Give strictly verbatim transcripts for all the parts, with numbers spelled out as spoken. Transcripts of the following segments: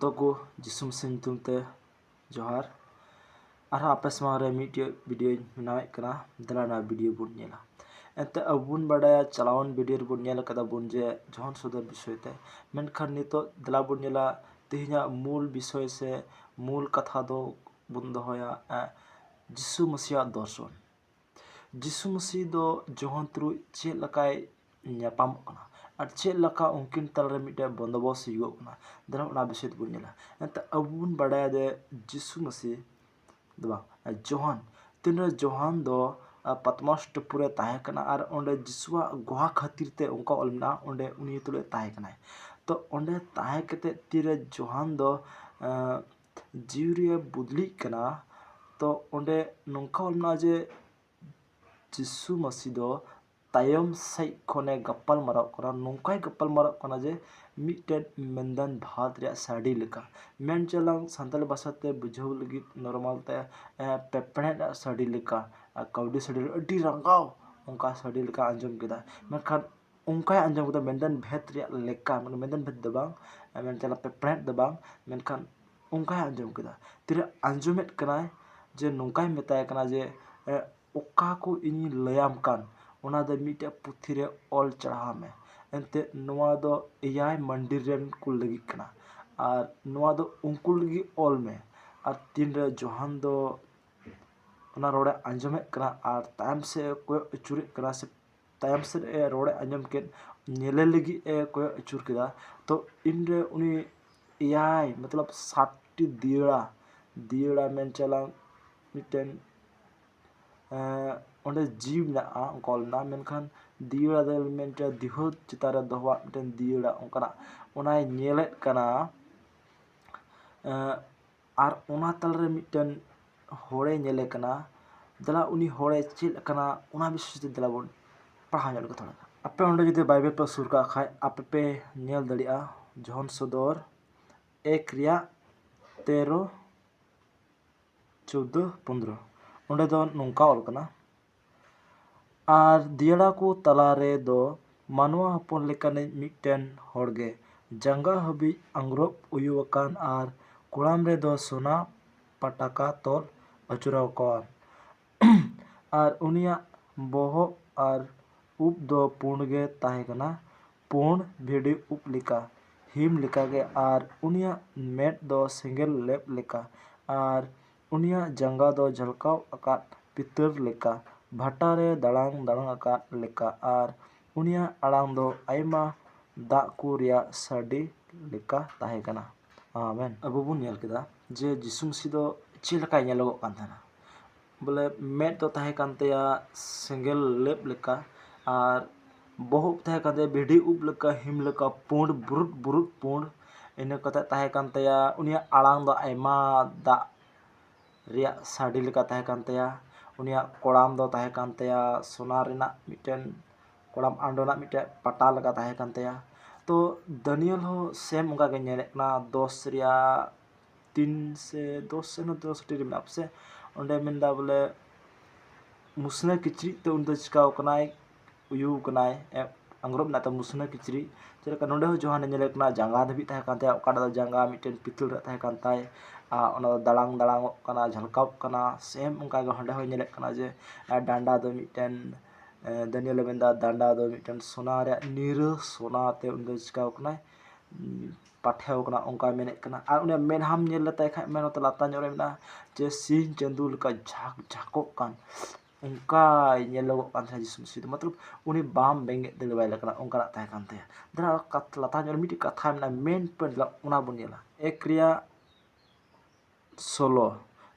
ᱛᱚ ᱠᱚ ᱡᱤᱥᱩ ᱢᱟᱹᱥᱤ ᱧᱩᱛᱩᱢ ᱛᱮ ᱡᱚᱦᱟᱨ᱾ ᱟᱨᱦᱚᱸ ᱟᱯᱮ ᱥᱟᱢᱟᱝ ᱨᱮ ᱢᱤᱫᱴᱮᱡ ᱵᱷᱤᱰᱤᱭᱳᱧ ᱵᱮᱱᱟᱣᱮᱫ ᱠᱟᱱᱟ, ᱫᱮᱞᱟ ᱱᱚᱣᱟ ᱵᱷᱤᱰᱤᱭᱳ ᱵᱚᱱ ᱧᱮᱞᱟ᱾ ᱮᱱᱛᱮ ᱟᱵᱚ ᱵᱚᱱ ᱵᱟᱰᱟᱭᱟ, ᱪᱟᱞᱟᱣᱮᱱ ᱵᱷᱤᱰᱤᱭᱳ ᱨᱮᱵᱚᱱ ᱧᱮᱞ ᱟᱠᱟᱫᱟ ᱵᱚᱱ ᱡᱮ ᱡᱚᱦᱚᱱ ᱥᱚᱫᱚᱨ ᱵᱤᱥᱚᱭ ᱛᱮ, ᱢᱮᱱᱠᱷᱟᱱ ᱱᱤᱛᱚᱜ ᱫᱮᱞᱟ ᱵᱚᱱ ᱧᱮᱞᱟ ᱛᱮᱦᱮᱧᱟᱜ ᱢᱩᱞ ᱵᱤᱥᱚᱭ ᱥᱮ ᱢᱩᱞ ᱠᱟᱛᱷᱟ ᱫᱚ ᱵᱚᱱ ᱫᱚᱦᱚᱭᱟ, ᱮ, ᱡᱤᱥᱩ ᱢᱟᱹᱥᱤᱭᱟᱜ ᱫᱚᱨᱥᱚᱱ᱾ ᱡᱤᱥᱩ ᱢᱟᱹᱥᱤ ᱫᱚ ᱡᱚᱦᱚᱱ ᱛᱩᱨᱩᱭ ᱪᱮᱫ ᱞᱮᱠᱟᱭ ᱧᱟᱯᱟᱢᱚᱜ ᱠᱟᱱᱟ ᱟᱨ ᱪᱮᱫ ᱞᱮᱠᱟ ᱩᱱᱠᱤᱱ ᱛᱟᱞᱟᱨᱮ ᱢᱤᱫᱴᱮᱱ ᱵᱚᱱᱫᱳᱵᱚᱥᱛ ᱦᱩᱭᱩᱜᱚᱜ ᱠᱟᱱᱟ, ᱫᱮᱞᱟ ᱚᱱᱟ ᱵᱤᱥᱚᱭ ᱛᱮᱵᱚᱱ ᱧᱮᱞᱟ᱾ ᱮᱱᱛᱮ ᱟᱵᱚ ᱵᱚᱱ ᱵᱟᱰᱟᱭᱟ ᱡᱮ ᱡᱤᱥᱩ ᱢᱟᱹᱥᱤ ᱫᱚ ᱵᱟᱝ, ᱡᱚᱦᱟᱱ, ᱛᱤᱱᱨᱮ ᱡᱚᱦᱟᱱ ᱫᱚ, ᱟ, ᱯᱟᱛᱢᱚᱥ ᱴᱟᱹᱯᱩ ᱨᱮ ᱛᱟᱦᱮᱸ ᱠᱟᱱᱟ ᱟᱨ ᱚᱸᱰᱮ ᱡᱤᱥᱩᱣᱟᱜ ᱜᱚᱦᱟ ᱠᱷᱟᱹᱛᱤᱨ ᱛᱮ ᱚᱱᱠᱟ ᱚᱞ ᱢᱮᱱᱟᱜᱼᱟ, ᱚᱸᱰᱮ ᱩᱱᱤ ᱛᱩᱞᱩᱡ ᱛᱟᱦᱮᱸ ᱠᱟᱱᱟᱭ᱾ ᱛᱚ ᱚᱸᱰᱮ ᱛᱟᱦᱮᱸ ᱠᱟᱛᱮ ᱛᱤᱨᱮ ᱡᱚᱦᱟᱱ ᱫᱚ, ᱮ, ᱡᱤᱣᱤ ᱨᱮ ᱵᱚᱫᱞᱤᱜ ᱠᱟᱱᱟ, ᱛᱚ ᱚᱸᱰᱮ ᱱᱚᱝᱠᱟ ᱚᱞ ᱢᱮᱱᱟᱜᱼᱟ ᱡᱮ ᱡᱤᱥᱩ ᱢᱟᱹᱥᱤ ᱫᱚ ᱛᱟᱭᱚᱢ ᱥᱮᱫ ᱠᱷᱚᱱᱮ ᱜᱟᱯᱟᱞ ᱢᱟᱨᱟᱣ ᱠᱟᱱᱟ, ᱱᱚᱝᱠᱟᱭ ᱜᱟᱯᱟᱞ ᱢᱟᱨᱟᱣ ᱠᱟᱱᱟ ᱡᱮ ᱢᱤᱫᱴᱮᱱ ᱢᱮᱱᱫᱟᱱ ᱵᱷᱟᱛ ᱨᱮᱭᱟᱜ ᱥᱟᱰᱮ ᱞᱮᱠᱟ᱾ ᱢᱮᱱ ᱪᱟᱞᱟᱝ ᱥᱟᱱᱛᱟᱲᱤ ᱵᱷᱟᱥᱟᱛᱮ ᱵᱩᱡᱷᱟᱹᱣ ᱞᱟᱹᱜᱤᱫ ᱱᱚᱨᱢᱟᱞ ᱛᱮ, ᱮ, ᱯᱮᱯᱲᱮᱫ ᱨᱮᱭᱟᱜ ᱥᱟᱰᱮ ᱞᱮᱠᱟ, ᱟᱨ ᱠᱟᱹᱣᱰᱤ ᱥᱟᱰᱮ ᱟᱹᱰᱤ ᱨᱟᱸᱜᱟᱣ ᱚᱱᱠᱟ ᱥᱟᱰᱮ ᱞᱮᱠᱟ ᱟᱸᱡᱚᱢ ᱠᱮᱫᱟ᱾ ᱢᱮᱱᱠᱷᱟᱱ ᱚᱱᱠᱟᱭ ᱟᱸᱡᱚᱢ ᱠᱮᱫᱟ ᱢᱮᱱᱫᱟᱱ ᱵᱷᱮᱫ ᱨᱮᱭᱟᱜ ᱞᱮᱠᱟ, ᱢᱟᱱᱮ ᱢᱮᱱᱫᱟᱱ ᱵᱷᱮᱫ ᱫᱚ ᱵᱟᱝ, ᱢᱮᱱ ᱪᱟᱞᱟᱜ ᱯᱮᱯᱲᱮᱫ ᱫᱚ ᱵᱟᱝ, ᱢᱮᱱᱠᱷᱟᱱ ᱚᱱᱠᱟᱭ ᱟᱸᱡᱚᱢ ᱠᱮᱫᱟ᱾ ᱛᱤᱨᱮ ᱟᱸᱡᱚᱢᱮᱫ ᱠᱟᱱᱟᱭ ᱡᱮ ᱱᱚᱝᱠᱟᱭ ᱢᱮᱛᱟᱭ ᱠᱟᱱᱟ ᱡᱮ, ᱮ, ᱚᱠᱟ ᱠᱚ ᱤᱧᱤᱧ ᱞᱟᱹᱭᱟᱢ ᱠᱟᱱ, ᱚᱱᱟ ᱫᱚ ᱢᱤᱫᱴᱮᱡ ᱯᱩᱛᱷᱤ ᱨᱮ ᱚᱞ ᱪᱟᱲᱦᱟᱣ ᱢᱮ᱾ ᱮᱱᱛᱮᱫ ᱱᱚᱣᱟ ᱫᱚ ᱮᱭᱟᱭ ᱢᱟᱱᱰᱤᱨ ᱨᱮᱱ ᱠᱚ ᱞᱟᱹᱜᱤᱫ ᱠᱟᱱᱟ, ᱟᱨ ᱱᱚᱣᱟ ᱫᱚ ᱩᱱᱠᱩ ᱞᱟᱹᱜᱤᱫ ᱚᱞ ᱢᱮ᱾ ᱟᱨ ᱛᱤᱱᱨᱮ ᱡᱚᱦᱟᱱ ᱫᱚ ᱚᱱᱟ ᱨᱚᱲᱮ ᱟᱸᱡᱚᱢᱮᱫ ᱠᱟᱱᱟ ᱟᱨ ᱛᱟᱭᱚᱢ ᱥᱮᱫ ᱮ ᱠᱚᱭᱚᱜ ᱟᱹᱪᱩᱨᱮᱫ ᱠᱟᱱᱟ ᱥᱮ ᱛᱟᱭᱚᱢ ᱥᱮᱫ ᱮ ᱨᱚᱲᱮ ᱟᱸᱡᱚᱢ ᱠᱮᱫ, ᱧᱮᱞᱮ ᱞᱟᱹᱜᱤᱫ ᱮ ᱠᱚᱭᱚᱜ ᱟᱹᱪᱩᱨ ᱠᱮᱫᱟ, ᱛᱚ ᱤᱱᱨᱮ ᱩᱱᱤ ᱮᱭᱟᱭ, ᱢᱚᱛᱞᱚᱵ ᱥᱟᱛᱴᱤ ᱫᱤᱭᱟᱹᱲᱟ, ᱫᱤᱭᱟᱹᱲᱟ ᱢᱮᱱ ᱪᱟᱞᱟᱝ ᱢᱤᱫᱴᱮᱱ, ᱮᱸ, ᱚᱸᱰᱮ ᱡᱤᱣᱤ ᱢᱮᱱᱟᱜᱼᱟ, ᱚᱱᱠᱟ ᱚᱞ ᱢᱮᱱᱟᱜᱼᱟ, ᱢᱮᱱᱠᱷᱟᱱ ᱫᱤᱭᱟᱹᱲᱟ ᱫᱚ ᱢᱮᱱ ᱪᱟᱞᱟᱝ ᱫᱤᱦᱟᱹᱛ ᱪᱮᱛᱟᱱ ᱨᱮ ᱫᱚᱦᱚᱣᱟᱜ ᱢᱤᱫᱴᱮᱱ ᱫᱤᱭᱟᱹᱲᱟ ᱚᱱᱠᱟᱱᱟᱜ, ᱚᱱᱟᱭ ᱧᱮᱞᱮᱫ ᱠᱟᱱᱟ᱾ ᱮᱸ, ᱟᱨ ᱚᱱᱟ ᱛᱟᱞᱟᱨᱮ ᱢᱤᱫᱴᱮᱱ ᱦᱚᱲᱮ ᱧᱮᱞᱮ ᱠᱟᱱᱟ᱾ ᱫᱮᱞᱟ ᱩᱱᱤ ᱦᱚᱲᱮ ᱪᱮᱫ ᱠᱟᱱᱟ, ᱚᱱᱟ ᱵᱤᱥᱚᱭ ᱛᱮ ᱫᱮᱞᱟ ᱵᱚᱱ ᱯᱟᱲᱦᱟᱣ ᱧᱚᱜ ᱞᱮᱜᱮ ᱛᱷᱚᱲᱟ ᱜᱟᱱ᱾ ᱟᱯᱮ ᱚᱸᱰᱮ ᱡᱩᱫᱤ ᱵᱟᱭᱵᱮᱞ ᱯᱮ ᱥᱩᱨ ᱠᱟᱜ ᱠᱷᱟᱡ, ᱟᱯᱮ ᱯᱮ ᱧᱮᱞ ᱫᱟᱲᱮᱭᱟᱜᱼᱟ ᱡᱚᱦᱚᱱ ᱥᱚᱫᱚᱨ ᱮᱠ ᱨᱮᱭᱟᱜ ᱛᱮᱨᱚ, ᱪᱳᱫᱫᱳ, ᱯᱚᱱᱫᱽᱨᱚ᱾ ᱚᱸᱰᱮ ᱫᱚ ᱱᱚᱝᱠᱟ ᱚᱞ ᱠᱟᱱᱟ, ᱟᱨ ᱫᱤᱭᱟᱹᱲᱟ ᱠᱚ ᱛᱟᱞᱟ ᱨᱮ ᱫᱚ ᱢᱟᱱᱣᱟ ᱦᱚᱯᱚᱱ ᱞᱮᱠᱟᱱᱤᱡ ᱢᱤᱫᱴᱮᱱ ᱦᱚᱲ ᱜᱮ ᱡᱟᱸᱜᱟ ᱦᱟᱹᱵᱤᱡ ᱟᱝᱨᱚᱵ ᱩᱭᱩ ᱟᱠᱟᱱ ᱟᱨ ᱠᱚᱲᱟᱢ ᱨᱮᱫᱚ ᱥᱚᱱᱟ ᱯᱟᱴᱟᱠᱟ ᱛᱚᱞ ᱟᱹᱪᱩᱨᱟᱠᱟᱱ᱾ ᱟᱨ ᱩᱱᱤᱭᱟᱜ ᱵᱚᱦᱚᱜ ᱟᱨ ᱩᱵ ᱫᱚ ᱯᱩᱸᱰ ᱜᱮ ᱛᱟᱦᱮᱸ ᱠᱟᱱᱟ, ᱯᱩᱸᱰ ᱵᱷᱤᱰᱤ ᱩᱵ ᱞᱮᱠᱟ, ᱦᱤᱢ ᱞᱮᱠᱟᱜᱮ᱾ ᱟᱨ ᱩᱱᱤᱭᱟᱜ ᱢᱮᱫ ᱫᱚ ᱥᱮᱸᱜᱮᱞ ᱞᱮᱵ ᱞᱮᱠᱟ, ᱟᱨ ᱩᱱᱤᱭᱟᱜ ᱡᱟᱸᱜᱟ ᱫᱚ ᱡᱷᱟᱞᱠᱟᱣ ᱟᱠᱟᱫ ᱯᱤᱛᱟᱹᱨ ᱞᱮᱠᱟ, ᱵᱷᱟᱴᱟ ᱨᱮ ᱫᱟᱲᱟᱝ ᱫᱟᱲᱟᱝ ᱟᱠᱟᱫ ᱞᱮᱠᱟ᱾ ᱟᱨ ᱩᱱᱤᱭᱟᱜ ᱟᱲᱟᱝ ᱫᱚ ᱟᱭᱢᱟ ᱫᱟᱜ ᱠᱚ ᱨᱮᱭᱟᱜ ᱥᱟᱰᱮ ᱞᱮᱠᱟ ᱛᱟᱦᱮᱸ ᱠᱟᱱᱟ᱾ ᱟᱢᱮᱱ᱾ ᱟᱵᱚ ᱵᱚᱱ ᱧᱮᱞ ᱠᱮᱫᱟ ᱡᱮ ᱡᱤᱥᱩ ᱢᱟᱹᱥᱤ ᱫᱚ ᱪᱮᱫ ᱞᱮᱠᱟᱭ ᱧᱮᱞᱚᱜᱚᱜ ᱠᱟᱱ ᱛᱟᱦᱮᱱᱟ᱾ ᱵᱚᱞᱮ, ᱢᱮᱫ ᱫᱚ ᱛᱟᱦᱮᱸ ᱠᱟᱱ ᱛᱟᱭᱟ ᱥᱮᱸᱜᱮᱞ ᱞᱮᱵ ᱞᱮᱠᱟ, ᱟᱨ ᱵᱚᱦᱚᱜ ᱛᱟᱦᱮᱸ ᱠᱟᱱ ᱛᱟᱭᱟ ᱵᱷᱤᱰᱤ ᱩᱵ ᱞᱮᱠᱟ, ᱦᱤᱢ ᱞᱮᱠᱟ ᱯᱩᱸᱰ, ᱵᱩᱨᱩᱫ ᱵᱩᱨᱩᱫ ᱯᱩᱸᱰ᱾ ᱤᱱᱟᱹ ᱠᱟᱛᱮ ᱛᱟᱦᱮᱸ ᱠᱟᱱ ᱛᱟᱭᱟ ᱩᱱᱤᱭᱟᱜ ᱟᱲᱟᱝ ᱫᱚ ᱟᱭᱢᱟ ᱫᱟᱜ ᱨᱮᱭᱟᱜ ᱥᱟᱰᱮ ᱞᱮᱠᱟ ᱛᱟᱦᱮᱸ ᱠᱟᱱ ᱛᱟᱭᱟ᱾ ᱩᱱᱤᱭᱟᱜ ᱠᱚᱲᱟᱢ ᱫᱚ ᱛᱟᱦᱮᱸ ᱠᱟᱱ ᱛᱟᱭᱟ ᱥᱚᱱᱟ ᱨᱮᱱᱟᱜ ᱢᱤᱫᱴᱮᱱ, ᱠᱚᱲᱟᱢ ᱟᱸᱰᱚ ᱨᱮᱱᱟᱜ ᱢᱤᱫᱴᱮᱱ ᱯᱟᱴᱟ ᱞᱮᱠᱟ ᱛᱟᱦᱮᱸ ᱠᱟᱱ ᱛᱟᱭᱟ᱾ ᱛᱚ ᱫᱟᱱᱤᱭᱮᱞ ᱦᱚᱸ ᱥᱮᱢ ᱚᱱᱠᱟ ᱜᱮ ᱧᱮᱞᱮᱫ ᱠᱟᱱᱟ, ᱫᱚᱥ ᱨᱮᱭᱟᱜ ᱛᱤᱱ ᱥᱮ ᱫᱚᱥ ᱥᱮ ᱫᱚᱥ ᱴᱤ ᱨᱮ ᱢᱮᱱᱟᱜᱼᱟ ᱯᱟᱥᱮ᱾ ᱚᱸᱰᱮ ᱢᱮᱱᱫᱟ ᱵᱚᱞᱮ, ᱢᱩᱥᱱᱟᱹ ᱠᱤᱪᱨᱤᱡ ᱛᱮ ᱩᱱᱤ ᱫᱚ ᱪᱤᱠᱟᱹᱣ ᱠᱟᱱᱟᱭ, ᱩᱭᱩ ᱠᱟᱱᱟᱭ, ᱮ, ᱟᱝᱨᱚᱵ ᱢᱮᱱᱟᱜ ᱛᱟᱭᱟ ᱢᱩᱥᱱᱟᱹ ᱠᱤᱪᱨᱤᱡ᱾ ᱪᱮᱫ ᱞᱮᱠᱟ ᱱᱚᱸᱰᱮ ᱦᱚᱸ ᱡᱳᱦᱟᱱᱮ ᱧᱮᱞᱮ ᱠᱟᱱᱟ, ᱡᱟᱸᱜᱟ ᱫᱷᱟᱹᱵᱤᱡ ᱛᱟᱦᱮᱸ ᱠᱟᱱ ᱛᱟᱭᱟ, ᱚᱠᱟᱴᱟᱜ ᱫᱚ ᱡᱟᱸᱜᱟ ᱢᱤᱫᱴᱮᱱ ᱯᱤᱛᱚᱞ ᱨᱮᱭᱟᱜ ᱛᱟᱦᱮᱸ ᱠᱟᱱ ᱛᱟᱭ, ᱟᱨ ᱚᱱᱟ ᱫᱚ ᱫᱟᱲᱟᱝ ᱫᱟᱲᱟᱝᱚᱜ ᱠᱟᱱᱟ, ᱡᱷᱟᱞᱠᱟᱣᱚᱜ ᱠᱟᱱᱟ᱾ ᱥᱮᱢ ᱚᱱᱠᱟ ᱜᱮ ᱦᱚᱸᱰᱮ ᱦᱚᱸ ᱧᱮᱞᱮᱫ ᱠᱟᱱᱟ ᱡᱮ, ᱟᱨ ᱰᱟᱸᱰᱟ ᱫᱚ ᱢᱤᱫᱴᱮᱱ, ᱮ, ᱫᱟᱱᱤᱭᱮᱞᱮ ᱢᱮᱱᱫᱟ, ᱰᱟᱸᱰᱟ ᱫᱚ ᱢᱤᱫᱴᱮᱱ ᱥᱚᱱᱟ ᱨᱮᱭᱟᱜ, ᱱᱤᱨᱟᱹ ᱥᱚᱱᱟ ᱛᱮ ᱩᱱᱤ ᱫᱚ ᱪᱤᱠᱟᱹᱣ ᱠᱟᱱᱟᱭ, ᱯᱟᱴᱷᱮᱣ ᱠᱟᱱᱟ, ᱚᱱᱠᱟᱭ ᱢᱮᱱᱮᱫ ᱠᱟᱱᱟ᱾ ᱟᱨ ᱩᱱᱤᱭᱟᱜ ᱢᱮᱫᱦᱟᱢ ᱧᱮᱞ ᱞᱮᱛᱟᱭ ᱠᱷᱟᱡ ᱢᱮᱱ ᱱᱚᱛᱮ ᱞᱟᱛᱟᱨ ᱧᱚᱜ ᱨᱮ ᱢᱮᱱᱟᱜᱼᱟ ᱡᱮ ᱥᱤᱧ ᱪᱟᱸᱫᱳ ᱞᱮᱠᱟ ᱡᱷᱟᱠ ᱡᱷᱟᱠᱚᱜ ᱠᱟᱱ, ᱚᱱᱠᱟᱭ ᱧᱮᱞᱚᱜᱚᱜ ᱠᱟᱱ ᱛᱟᱦᱮᱱᱟ ᱡᱤᱥᱩ ᱢᱟᱹᱥᱤ ᱫᱚ᱾ ᱢᱚᱛᱞᱚᱵ, ᱩᱱᱤ ᱵᱟᱢ ᱵᱮᱸᱜᱮᱫ ᱫᱟᱲᱮᱣᱟᱭ ᱞᱮᱠᱟᱱᱟᱜ ᱚᱱᱠᱟᱱᱟᱜ ᱛᱟᱦᱮᱸ ᱠᱟᱱ ᱛᱟᱭᱟ᱾ ᱫᱮᱞᱟ ᱟᱨᱚ ᱠᱟᱛ-, ᱞᱟᱛᱟᱨ ᱧᱚᱜ ᱨᱮ ᱢᱤᱫᱴᱤᱡ ᱠᱟᱛᱷᱟ ᱢᱮᱱᱟᱜᱼᱟ, ᱢᱮᱱ ᱯᱚᱭᱮᱱᱴ, ᱚᱱᱟ ᱵᱚᱱ ᱧᱮᱞᱟ᱾ ᱮᱠ ᱨᱮᱭᱟᱜ ᱥᱳᱞᱳ,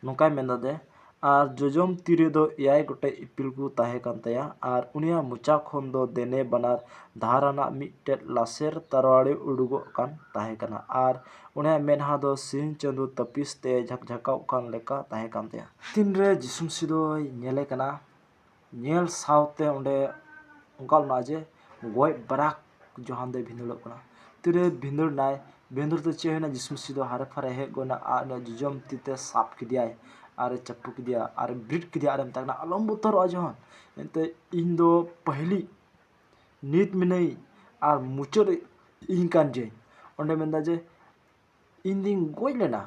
ᱱᱚᱝᱠᱟᱭ ᱢᱮᱱᱫᱟ ᱫᱮ, ᱟᱨ ᱡᱚᱡᱚᱢ ᱛᱤ ᱨᱮᱫᱚ ᱮᱭᱟᱭ ᱜᱚᱴᱮᱡ ᱤᱯᱤᱞ ᱠᱚ ᱛᱟᱦᱮᱸ ᱠᱟᱱ ᱛᱟᱭᱟ, ᱟᱨ ᱩᱱᱤᱭᱟᱜ ᱢᱚᱪᱟ ᱠᱷᱚᱱ ᱫᱚ ᱫᱮᱱᱮ ᱵᱟᱱᱟᱨ ᱫᱷᱟᱨ ᱟᱱᱟᱜ ᱢᱤᱫᱴᱮᱡ ᱞᱟᱥᱮᱨ ᱛᱟᱨᱣᱟᱲᱤ ᱩᱰᱩᱠᱚᱜ ᱠᱟᱱ ᱛᱟᱦᱮᱸ ᱠᱟᱱᱟ, ᱟᱨ ᱩᱱᱤᱭᱟᱜ ᱢᱮᱫᱦᱟ ᱫᱚ ᱥᱤᱧ ᱪᱟᱸᱫᱳ ᱛᱟᱹᱯᱤᱥ ᱛᱮ ᱡᱷᱟᱠᱡᱷᱟᱠᱟᱣ ᱠᱟᱱ ᱞᱮᱠᱟ ᱛᱟᱦᱮᱸ ᱠᱟᱱ ᱛᱟᱭᱟ᱾ ᱛᱤᱱᱨᱮ ᱡᱤᱥᱩ ᱢᱟᱹᱥᱤ ᱫᱚᱭ ᱧᱮᱞᱮ ᱠᱟᱱᱟ, ᱧᱮᱞ ᱥᱟᱶᱛᱮ ᱚᱸᱰᱮ ᱚᱱᱠᱟ ᱞᱮᱱᱟ ᱡᱮ ᱜᱚᱡ ᱵᱟᱨᱟᱠ ᱡᱚᱦᱟᱱ ᱫᱚᱭ ᱵᱷᱤᱸᱫᱟᱹᱲᱚᱜ ᱠᱟᱱᱟ᱾ ᱛᱤᱨᱮ ᱵᱷᱤᱸᱫᱟᱹᱲ ᱱᱟᱭ, ᱵᱷᱤᱸᱫᱟᱹᱲ ᱛᱮ ᱪᱮᱫ ᱦᱩᱭᱱᱟ? ᱡᱤᱥᱩ ᱢᱟᱹᱥᱤ ᱫᱚ ᱦᱟᱨᱮ ᱯᱷᱟᱨᱮ ᱦᱮᱡ ᱜᱚᱫ ᱮᱱᱟ ᱟᱨ ᱩᱱᱤᱭᱟᱜ ᱡᱚᱡᱚᱢ ᱛᱤ ᱛᱮ ᱥᱟᱵ ᱠᱮᱫᱮᱭᱟᱭ ᱟᱨ ᱮ ᱪᱟᱯᱚ ᱠᱮᱫᱮᱭᱟ ᱟᱨ ᱮ ᱵᱤᱨᱤᱫ ᱠᱮᱫᱮᱭᱟ ᱟᱨ ᱮ ᱢᱮᱛᱟᱭ ᱠᱟᱱᱟ, "ᱟᱞᱚᱢ ᱵᱚᱛᱚᱨᱚᱜᱼᱟ ᱡᱚᱦᱟᱱ, ᱮᱱᱛᱮ ᱤᱧ ᱫᱚ ᱯᱟᱹᱦᱤᱞᱤᱡ, ᱱᱤᱛ ᱢᱮᱱᱟᱹᱧ ᱟᱨ ᱢᱩᱪᱟᱹᱫ ᱤᱧ ᱠᱟᱱ ᱡᱮ, ᱚᱸᱰᱮ ᱢᱮᱱᱫᱟ ᱡᱮ, "ᱤᱧ ᱫᱩᱧ ᱜᱚᱡ ᱞᱮᱱᱟ,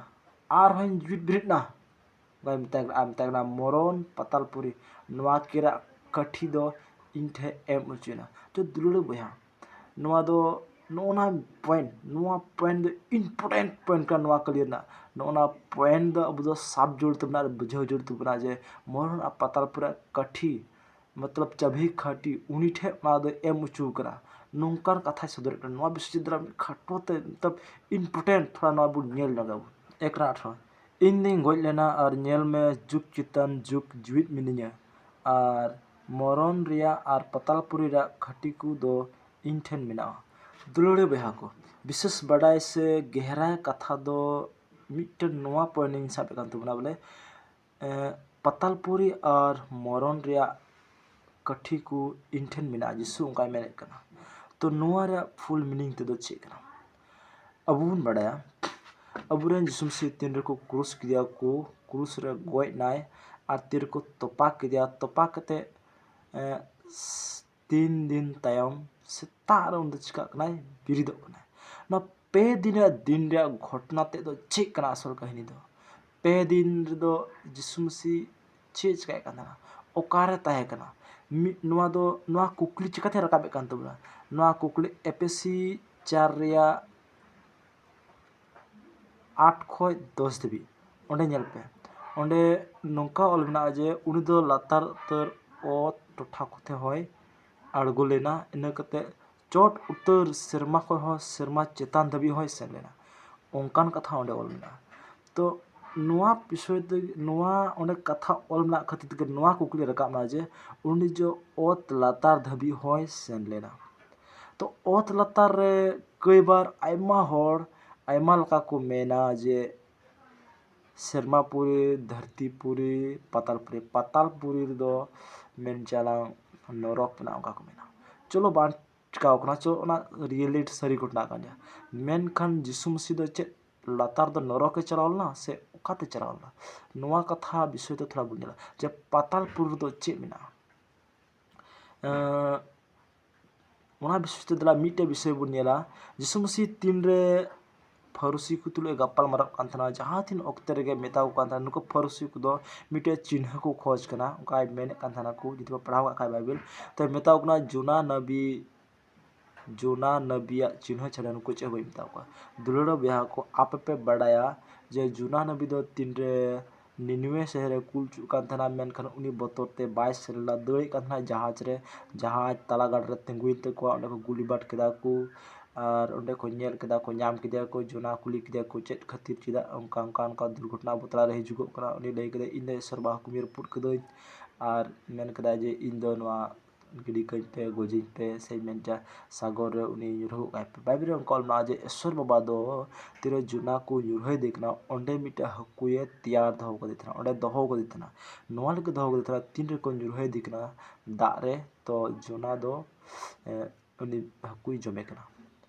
ᱟᱨᱦᱚᱸᱧ ᱡᱤᱣᱤᱫ ᱵᱮᱨᱮᱫ ᱮᱱᱟ", ᱚᱱᱠᱟᱭ ᱢᱮᱛᱟᱭ ᱠᱟᱱᱟ᱾ ᱟᱨ ᱢᱮᱛᱟᱭ ᱠᱟᱱᱟ, "ᱢᱚᱨᱚᱱ ᱯᱟᱛᱟᱞᱯᱩᱨᱤ, ᱱᱚᱣᱟ ᱠᱤᱱ ᱨᱮᱭᱟᱜ ᱠᱟᱹᱴᱷᱤ ᱫᱚ ᱤᱧ ᱴᱷᱮᱱ ᱮᱢ ᱦᱚᱪᱚᱭᱮᱱᱟ᱾" ᱛᱚ ᱫᱩᱞᱟᱹᱲᱤᱭᱟᱹ ᱵᱚᱭᱦᱟ, ᱱᱚᱣᱟ ᱫᱚ, ᱱᱚᱜᱼᱚ ᱱᱟ point, ᱱᱚᱣᱟ point ᱫᱚ important point ᱠᱟᱱᱟ ᱱᱚᱣᱟ ᱠᱟᱹᱦᱱᱤ ᱨᱮᱱᱟᱜ᱾ ᱱᱚᱜᱼᱚ ᱱᱟ point ᱫᱚ ᱟᱵᱚ ᱫᱚ ᱥᱟᱵ ᱡᱟᱹᱨᱩᱲ ᱛᱟᱵᱚᱱᱟ ᱟᱨ ᱵᱩᱡᱷᱟᱹᱣ ᱡᱟᱹᱨᱩᱲ ᱛᱟᱵᱚᱱᱟ ᱡᱮ ᱢᱚᱨᱚᱱ ᱟᱨ ᱯᱟᱛᱟᱞᱯᱩᱨᱤ ᱨᱮᱭᱟᱜ ᱠᱟᱹᱴᱷᱤ, ᱢᱚᱛᱞᱚᱵ ᱪᱟᱹᱵᱷᱤ ᱠᱟᱹᱴᱷᱤ, ᱩᱱᱤ ᱴᱷᱮᱱ ᱚᱱᱟ ᱫᱚᱭ ᱮᱢ ᱦᱚᱪᱚ ᱠᱟᱱᱟ, ᱱᱚᱝᱠᱟᱱ ᱠᱟᱛᱷᱟᱭ ᱥᱚᱫᱚᱨᱮᱫ ᱠᱟᱱᱟ᱾ ᱱᱚᱣᱟ ᱵᱤᱥᱚᱭ ᱪᱤᱛᱟᱹᱨ ᱢᱤᱫ ᱠᱷᱟᱴᱚ ᱛᱮ, ᱢᱚᱛᱞᱚᱵ important, ᱛᱷᱚᱲᱟ ᱱᱚᱣᱟ ᱵᱚᱱ ᱧᱮᱞ ᱧᱚᱜᱟ ᱵᱚᱱ᱾ ᱮᱠ ᱨᱮᱱᱟᱜ ᱟᱴᱷᱨᱚ, "ᱤᱧ ᱫᱩᱧ ᱜᱚᱡ ᱞᱮᱱᱟ ᱟᱨ ᱧᱮᱞ ᱢᱮ, ᱡᱩᱜᱽ ᱪᱮᱛᱟᱱ ᱡᱩᱜᱽ ᱡᱤᱣᱤᱫ ᱢᱤᱱᱟᱹᱧᱟ, ᱟᱨ ᱢᱚᱨᱚᱱ ᱨᱮᱭᱟᱜ ᱟᱨ ᱯᱟᱛᱟᱞᱯᱩᱨᱤ ᱨᱮᱭᱟᱜ ᱠᱟᱹᱴᱷᱤ ᱠᱚ ᱫᱚ ᱤᱧ ᱴᱷᱮᱱ ᱢᱮᱱᱟᱜᱼᱟ᱾" ᱫᱩᱞᱟᱹᱲᱤᱭᱟᱹ ᱵᱚᱭᱦᱟ ᱠᱚ, ᱵᱤᱥᱮᱥ ᱵᱟᱰᱟᱭ ᱥᱮ ᱜᱮᱦᱨᱟ ᱠᱟᱛᱷᱟ ᱫᱚ ᱢᱤᱫᱴᱮᱱ ᱱᱚᱣᱟ point ᱤᱧ ᱥᱟᱵ ᱮᱫ ᱠᱟᱱ ᱛᱟᱵᱚᱱᱟ ᱵᱚᱞᱮ, ᱮ, ᱯᱟᱛᱟᱞᱯᱩᱨᱤ ᱟᱨ ᱢᱚᱨᱚᱱ ᱨᱮᱭᱟᱜ ᱠᱟᱹᱴᱷᱤ ᱠᱚ ᱤᱧ ᱴᱷᱮᱱ ᱢᱮᱱᱟᱜᱼᱟ, ᱡᱤᱥᱩ ᱚᱱᱠᱟᱭ ᱢᱮᱱᱮᱫ ᱠᱟᱱᱟ᱾ ᱛᱚ ᱱᱚᱣᱟ ᱨᱮᱭᱟᱜ full meaning ᱛᱮᱫᱚ ᱪᱮᱫ ᱠᱟᱱᱟ? ᱟᱵᱚ ᱵᱚᱱ ᱵᱟᱰᱟᱭᱟ, ᱟᱵᱚᱨᱮᱱ ᱡᱤᱥᱩ ᱢᱟᱹᱥᱤ ᱛᱤᱱ ᱨᱮᱠᱚ ᱠᱨᱩᱥ ᱠᱮᱫᱮᱭᱟ ᱠᱚ, ᱠᱨᱩᱥ ᱨᱮ ᱜᱚᱡ ᱮᱱᱟᱭ, ᱟᱨ ᱛᱤ ᱨᱮᱠᱚ ᱛᱚᱯᱟ ᱠᱮᱫᱮᱭᱟ, ᱛᱚᱯᱟ ᱠᱟᱛᱮ, ᱮ, ᱛᱤᱱ ᱫᱤᱱ ᱛᱟᱭᱚᱢ ᱥᱮᱛᱟᱜ ᱨᱮ ᱩᱱᱤ ᱫᱚ ᱪᱤᱠᱟᱹᱜ ᱠᱟᱱᱟᱭ? ᱵᱤᱨᱤᱫᱚᱜ ᱠᱟᱱᱟᱭ᱾ ᱱᱚᱣᱟ ᱯᱮ ᱫᱤᱱ ᱨᱮᱭᱟᱜ, ᱫᱤᱱ ᱨᱮᱭᱟᱜ ᱜᱷᱚᱴᱚᱱᱟ ᱛᱮᱫ ᱫᱚ ᱪᱮᱫ ᱠᱟᱱᱟ ᱟᱥᱚᱞ ᱠᱟᱹᱦᱱᱤ ᱫᱚ? ᱯᱮ ᱫᱤᱱ ᱨᱮᱫᱚ ᱡᱤᱥᱩ ᱢᱟᱹᱥᱤ ᱪᱮᱫ ᱪᱤᱠᱟᱹᱭᱮᱫ ᱠᱟᱱ ᱛᱟᱦᱮᱱᱟ? ᱚᱠᱟᱨᱮ ᱛᱟᱦᱮᱸ ᱠᱟᱱᱟ? ᱢᱤᱫ, ᱱᱚᱣᱟ ᱫᱚ, ᱱᱚᱣᱟ ᱠᱩᱠᱞᱤ ᱪᱤᱠᱟᱹᱛᱮ ᱨᱟᱠᱟᱵᱮᱫ ᱠᱟᱱ ᱛᱟᱵᱚᱱᱟ? ᱱᱚᱣᱟ ᱠᱩᱠᱞᱤ ᱮᱯᱮᱥᱤ ᱪᱟᱨ ᱨᱮᱭᱟᱜ ᱟᱴ ᱠᱷᱚᱱ ᱫᱚᱥ ᱫᱷᱟᱹᱵᱤᱡ᱾ ᱚᱸᱰᱮ ᱧᱮᱞ ᱯᱮ, ᱚᱸᱰᱮ ᱱᱚᱝᱠᱟ ᱚᱞ ᱢᱮᱱᱟᱜᱼᱟ ᱡᱮ ᱩᱱᱤ ᱫᱚ ᱞᱟᱛᱟᱨ ᱩᱛᱟᱹᱨ ᱚᱛ ᱴᱚᱴᱷᱟ ᱠᱚᱛᱮ ᱦᱚᱸᱭ ᱟᱬᱜᱚ ᱞᱮᱱᱟ, ᱤᱱᱟᱹ ᱠᱟᱛᱮ ᱪᱚᱴ ᱩᱛᱟᱹᱨ ᱥᱮᱨᱢᱟ ᱠᱷᱚᱱ ᱦᱚᱸ ᱥᱮᱨᱢᱟ ᱪᱮᱛᱟᱱ ᱫᱷᱟᱹᱵᱤᱡ ᱦᱚᱸᱭ ᱥᱮᱱ ᱞᱮᱱᱟ, ᱚᱱᱠᱟᱱ ᱠᱟᱛᱷᱟ ᱚᱸᱰᱮ ᱚᱞ ᱢᱮᱱᱟᱜᱼᱟ᱾ ᱛᱚ ᱱᱚᱣᱟ ᱵᱤᱥᱚᱭ ᱛᱮ, ᱱᱚᱣᱟ ᱚᱸᱰᱮ ᱠᱟᱛᱷᱟ ᱚᱞ ᱢᱮᱱᱟᱜ ᱠᱷᱟᱹᱛᱤᱨ ᱛᱮᱜᱮ ᱱᱚᱣᱟ ᱠᱩᱠᱞᱤ ᱨᱟᱠᱟᱵ ᱮᱱᱟ ᱡᱮ ᱩᱱᱤ ᱡᱮ ᱚᱛ ᱞᱟᱛᱟᱨ ᱫᱷᱟᱹᱵᱤᱡ ᱦᱚᱸᱭ ᱥᱮᱱ ᱞᱮᱱᱟ᱾ ᱛᱚ ᱚᱛ ᱞᱟᱛᱟᱨ ᱨᱮ ᱠᱟᱹᱭᱵᱟᱨ ᱟᱭᱢᱟ ᱦᱚᱲ ᱟᱭᱢᱟ ᱞᱮᱠᱟ ᱠᱚ ᱢᱮᱱᱟ ᱡᱮ ᱥᱮᱨᱢᱟᱯᱩᱨᱤ, ᱫᱷᱟᱹᱨᱛᱤᱯᱩᱨᱤ, ᱯᱟᱛᱟᱞᱯᱩᱨᱤ᱾ ᱯᱟᱛᱟᱞᱯᱩᱨᱤ ᱨᱮᱫᱚ ᱢᱮᱱ ᱪᱟᱞᱟᱝ ᱱᱚᱨᱚᱠ ᱢᱮᱱᱟᱜᱼᱟ, ᱚᱱᱠᱟ ᱠᱚ ᱢᱮᱱᱟ᱾ ᱪᱚᱞᱚ, ᱵᱟᱝ ᱪᱤᱠᱟᱣ ᱠᱟᱱᱟ, ᱪᱚ, ᱚᱱᱟ reality ᱥᱟᱹᱨᱤ ᱜᱷᱚᱴᱚᱱᱟ ᱠᱟᱱ ᱜᱮᱭᱟ᱾ ᱢᱮᱱᱠᱷᱟᱱ ᱡᱤᱥᱩ ᱢᱟᱹᱥᱤ ᱫᱚ ᱪᱮᱫ ᱞᱟᱛᱟᱨ ᱫᱚ ᱱᱚᱨᱚᱠᱮ ᱪᱟᱞᱟᱣ ᱞᱮᱱᱟ ᱥᱮ ᱚᱠᱟᱛᱮ ᱪᱟᱞᱟᱣ ᱞᱮᱱᱟ? ᱱᱚᱣᱟ ᱠᱟᱛᱷᱟ ᱵᱤᱥᱚᱭ ᱛᱮ ᱛᱷᱚᱲᱟ ᱵᱚᱱ ᱧᱮᱞᱟ ᱡᱮ ᱯᱟᱛᱟᱞᱯᱩᱨᱤ ᱨᱮᱫᱚ ᱪᱮᱫ ᱢᱮᱱᱟᱜᱼᱟ᱾ ᱮᱸ, ᱚᱱᱟ ᱵᱤᱥᱚᱭ ᱛᱮ ᱫᱮᱞᱟ ᱢᱤᱫᱴᱮᱡ ᱵᱤᱥᱚᱭ ᱵᱚᱱ ᱧᱮᱞᱟ᱾ ᱡᱤᱥᱩ ᱢᱟᱹᱥᱤ ᱛᱤᱱᱨᱮ ᱯᱷᱟᱹᱨᱩᱥᱤ ᱠᱚ ᱛᱩᱞᱩᱡ ᱮ ᱜᱟᱯᱟᱞ ᱢᱟᱨᱟᱜ ᱠᱟᱱ ᱛᱟᱦᱮᱱᱟ, ᱡᱟᱦᱟᱸ ᱛᱤᱱ ᱚᱠᱛᱮ ᱨᱮᱜᱮ ᱢᱮᱛᱟ ᱠᱚ ᱠᱟᱱ ᱛᱟᱦᱮᱱᱟ, ᱱᱩᱠᱩ ᱯᱷᱟᱹᱨᱩᱥᱤ ᱠᱚᱫᱚ ᱢᱤᱫᱴᱮᱡ ᱪᱤᱱᱦᱟᱹ ᱠᱚ ᱠᱷᱚᱡᱽ ᱠᱟᱱᱟ, ᱚᱱᱠᱟᱭ ᱢᱮᱱᱮᱫ ᱠᱟᱱ ᱛᱟᱦᱮᱱᱟ ᱠᱚ, ᱡᱩᱫᱤ ᱯᱮ ᱯᱟᱲᱦᱟᱣ ᱠᱟᱜ ᱠᱷᱟᱡ ᱵᱟᱭᱵᱮᱞ, ᱛᱚ ᱢᱮᱛᱟ ᱠᱚ ᱠᱟᱱᱟ ᱡᱳᱱᱟ ᱱᱟᱵᱤ, ᱡᱳᱱᱟ ᱱᱟᱵᱤᱭᱟᱜ ᱪᱤᱱᱦᱟᱹ ᱪᱷᱟᱲᱟ ᱱᱩᱠᱩ ᱪᱮᱫ ᱦᱚᱸ ᱵᱟᱹᱧ ᱢᱮᱛᱟ ᱠᱚᱣᱟ᱾ ᱫᱩᱞᱟᱹᱲ ᱵᱚᱭᱦᱟ ᱠᱚ, ᱟᱯᱮ ᱯᱮ ᱵᱟᱰᱟᱭᱟ ᱡᱮ ᱡᱳᱱᱟ ᱱᱟᱵᱤ ᱫᱚ ᱛᱤᱱᱨᱮ ᱱᱤᱱᱣᱮ ᱥᱚᱦᱚᱨ ᱨᱮ ᱠᱩᱞ ᱦᱚᱪᱚᱜ ᱠᱟᱱ ᱛᱟᱦᱮᱱᱟ, ᱢᱮᱱᱠᱷᱟᱱ ᱩᱱᱤ ᱵᱚᱛᱚᱨ ᱛᱮ ᱵᱟᱭ ᱥᱮᱱ ᱞᱮᱱᱟ, ᱫᱟᱹᱲᱮᱫ ᱠᱟᱱ ᱛᱟᱦᱮᱱᱟ ᱡᱟᱦᱟᱡᱽ ᱨᱮ, ᱡᱟᱦᱟᱡᱽ ᱛᱟᱞᱟ ᱜᱟᱲ ᱨᱮ ᱛᱤᱸᱜᱩᱭᱮᱱ ᱛᱟᱠᱚᱣᱟ, ᱚᱸᱰᱮ ᱠᱚ ᱜᱩᱞᱤ ᱵᱟᱴ ᱠᱮᱫᱟ ᱠᱚ, ᱟᱨ ᱚᱸᱰᱮ ᱠᱚ ᱧᱮᱞ ᱠᱮᱫᱟ ᱠᱚ, ᱧᱟᱢ ᱠᱮᱫᱮᱭᱟ ᱠᱚ, ᱡᱳᱱᱟ ᱠᱩᱞᱤ ᱠᱮᱫᱮᱭᱟ ᱠᱚ ᱪᱮᱫ ᱠᱷᱟᱹᱛᱤᱨ, ᱪᱮᱫᱟᱜ ᱚᱱᱠᱟ ᱚᱱᱠᱟ ᱚᱱᱠᱟ ᱫᱩᱨᱜᱷᱚᱴᱚᱱᱟ ᱵᱚᱛᱞᱟ ᱨᱮ ᱦᱤᱡᱩᱜᱚᱜ ᱠᱟᱱᱟ᱾ ᱩᱱᱤ ᱞᱟᱹᱭ ᱠᱮᱫᱟᱭ, "ᱤᱧ ᱫᱚ ᱤᱥᱚᱨ ᱵᱟᱵᱟ ᱦᱟᱹᱠᱩᱧ ᱨᱟᱹᱯᱩᱫ ᱠᱟᱹᱫᱟᱹᱧ", ᱟᱨ ᱢᱮᱱ ᱠᱮᱫᱟᱭ ᱡᱮ, "ᱤᱧ ᱫᱚ ᱱᱚᱣᱟ ᱜᱤᱰᱤ ᱠᱟᱹᱧ ᱯᱮ, ᱜᱚᱡᱤᱧ ᱯᱮ", ᱥᱮ ᱢᱮᱱ ᱡᱟ ᱥᱟᱜᱚᱨ ᱨᱮ ᱩᱱᱤ ᱧᱩᱨᱦᱩ ᱠᱟᱭ ᱯᱮ᱾ ᱵᱟᱭᱵᱮᱞ ᱨᱮ ᱚᱱᱠᱟ ᱚᱞ ᱢᱮᱱᱟᱜᱼᱟ ᱡᱮ ᱤᱥᱚᱨ ᱵᱟᱵᱟ ᱫᱚ ᱛᱤᱨᱮ ᱡᱳᱱᱟ ᱠᱚ ᱧᱩᱨᱦᱟᱹᱭᱮᱫᱮ ᱠᱟᱱᱟ, ᱚᱸᱰᱮ ᱢᱤᱫᱴᱮᱱ ᱦᱟᱹᱠᱩᱭᱮ ᱛᱮᱭᱟᱨ ᱫᱚᱦᱚ ᱠᱟᱫᱮ ᱛᱟᱦᱮᱱᱟ, ᱚᱸᱰᱮ ᱫᱚᱦᱚ ᱠᱟᱫᱮ ᱛᱟᱦᱮᱱᱟ᱾ ᱱᱚᱣᱟ ᱞᱟᱹᱜᱤᱫ ᱫᱚᱦᱚ ᱠᱟᱫᱮ ᱛᱟᱦᱮᱱᱟ, ᱛᱤᱱ ᱨᱮᱠᱚ ᱧᱩᱨᱦᱟᱹᱭᱮᱫᱮ ᱠᱟᱱᱟ ᱫᱟᱜ ᱨᱮ, ᱛᱚ ᱡᱳᱱᱟ ᱫᱚ, ᱮ, ᱩᱱᱤ ᱦᱟᱹᱠᱩᱭ ᱡᱚᱢᱮ ᱠᱟᱱᱟ᱾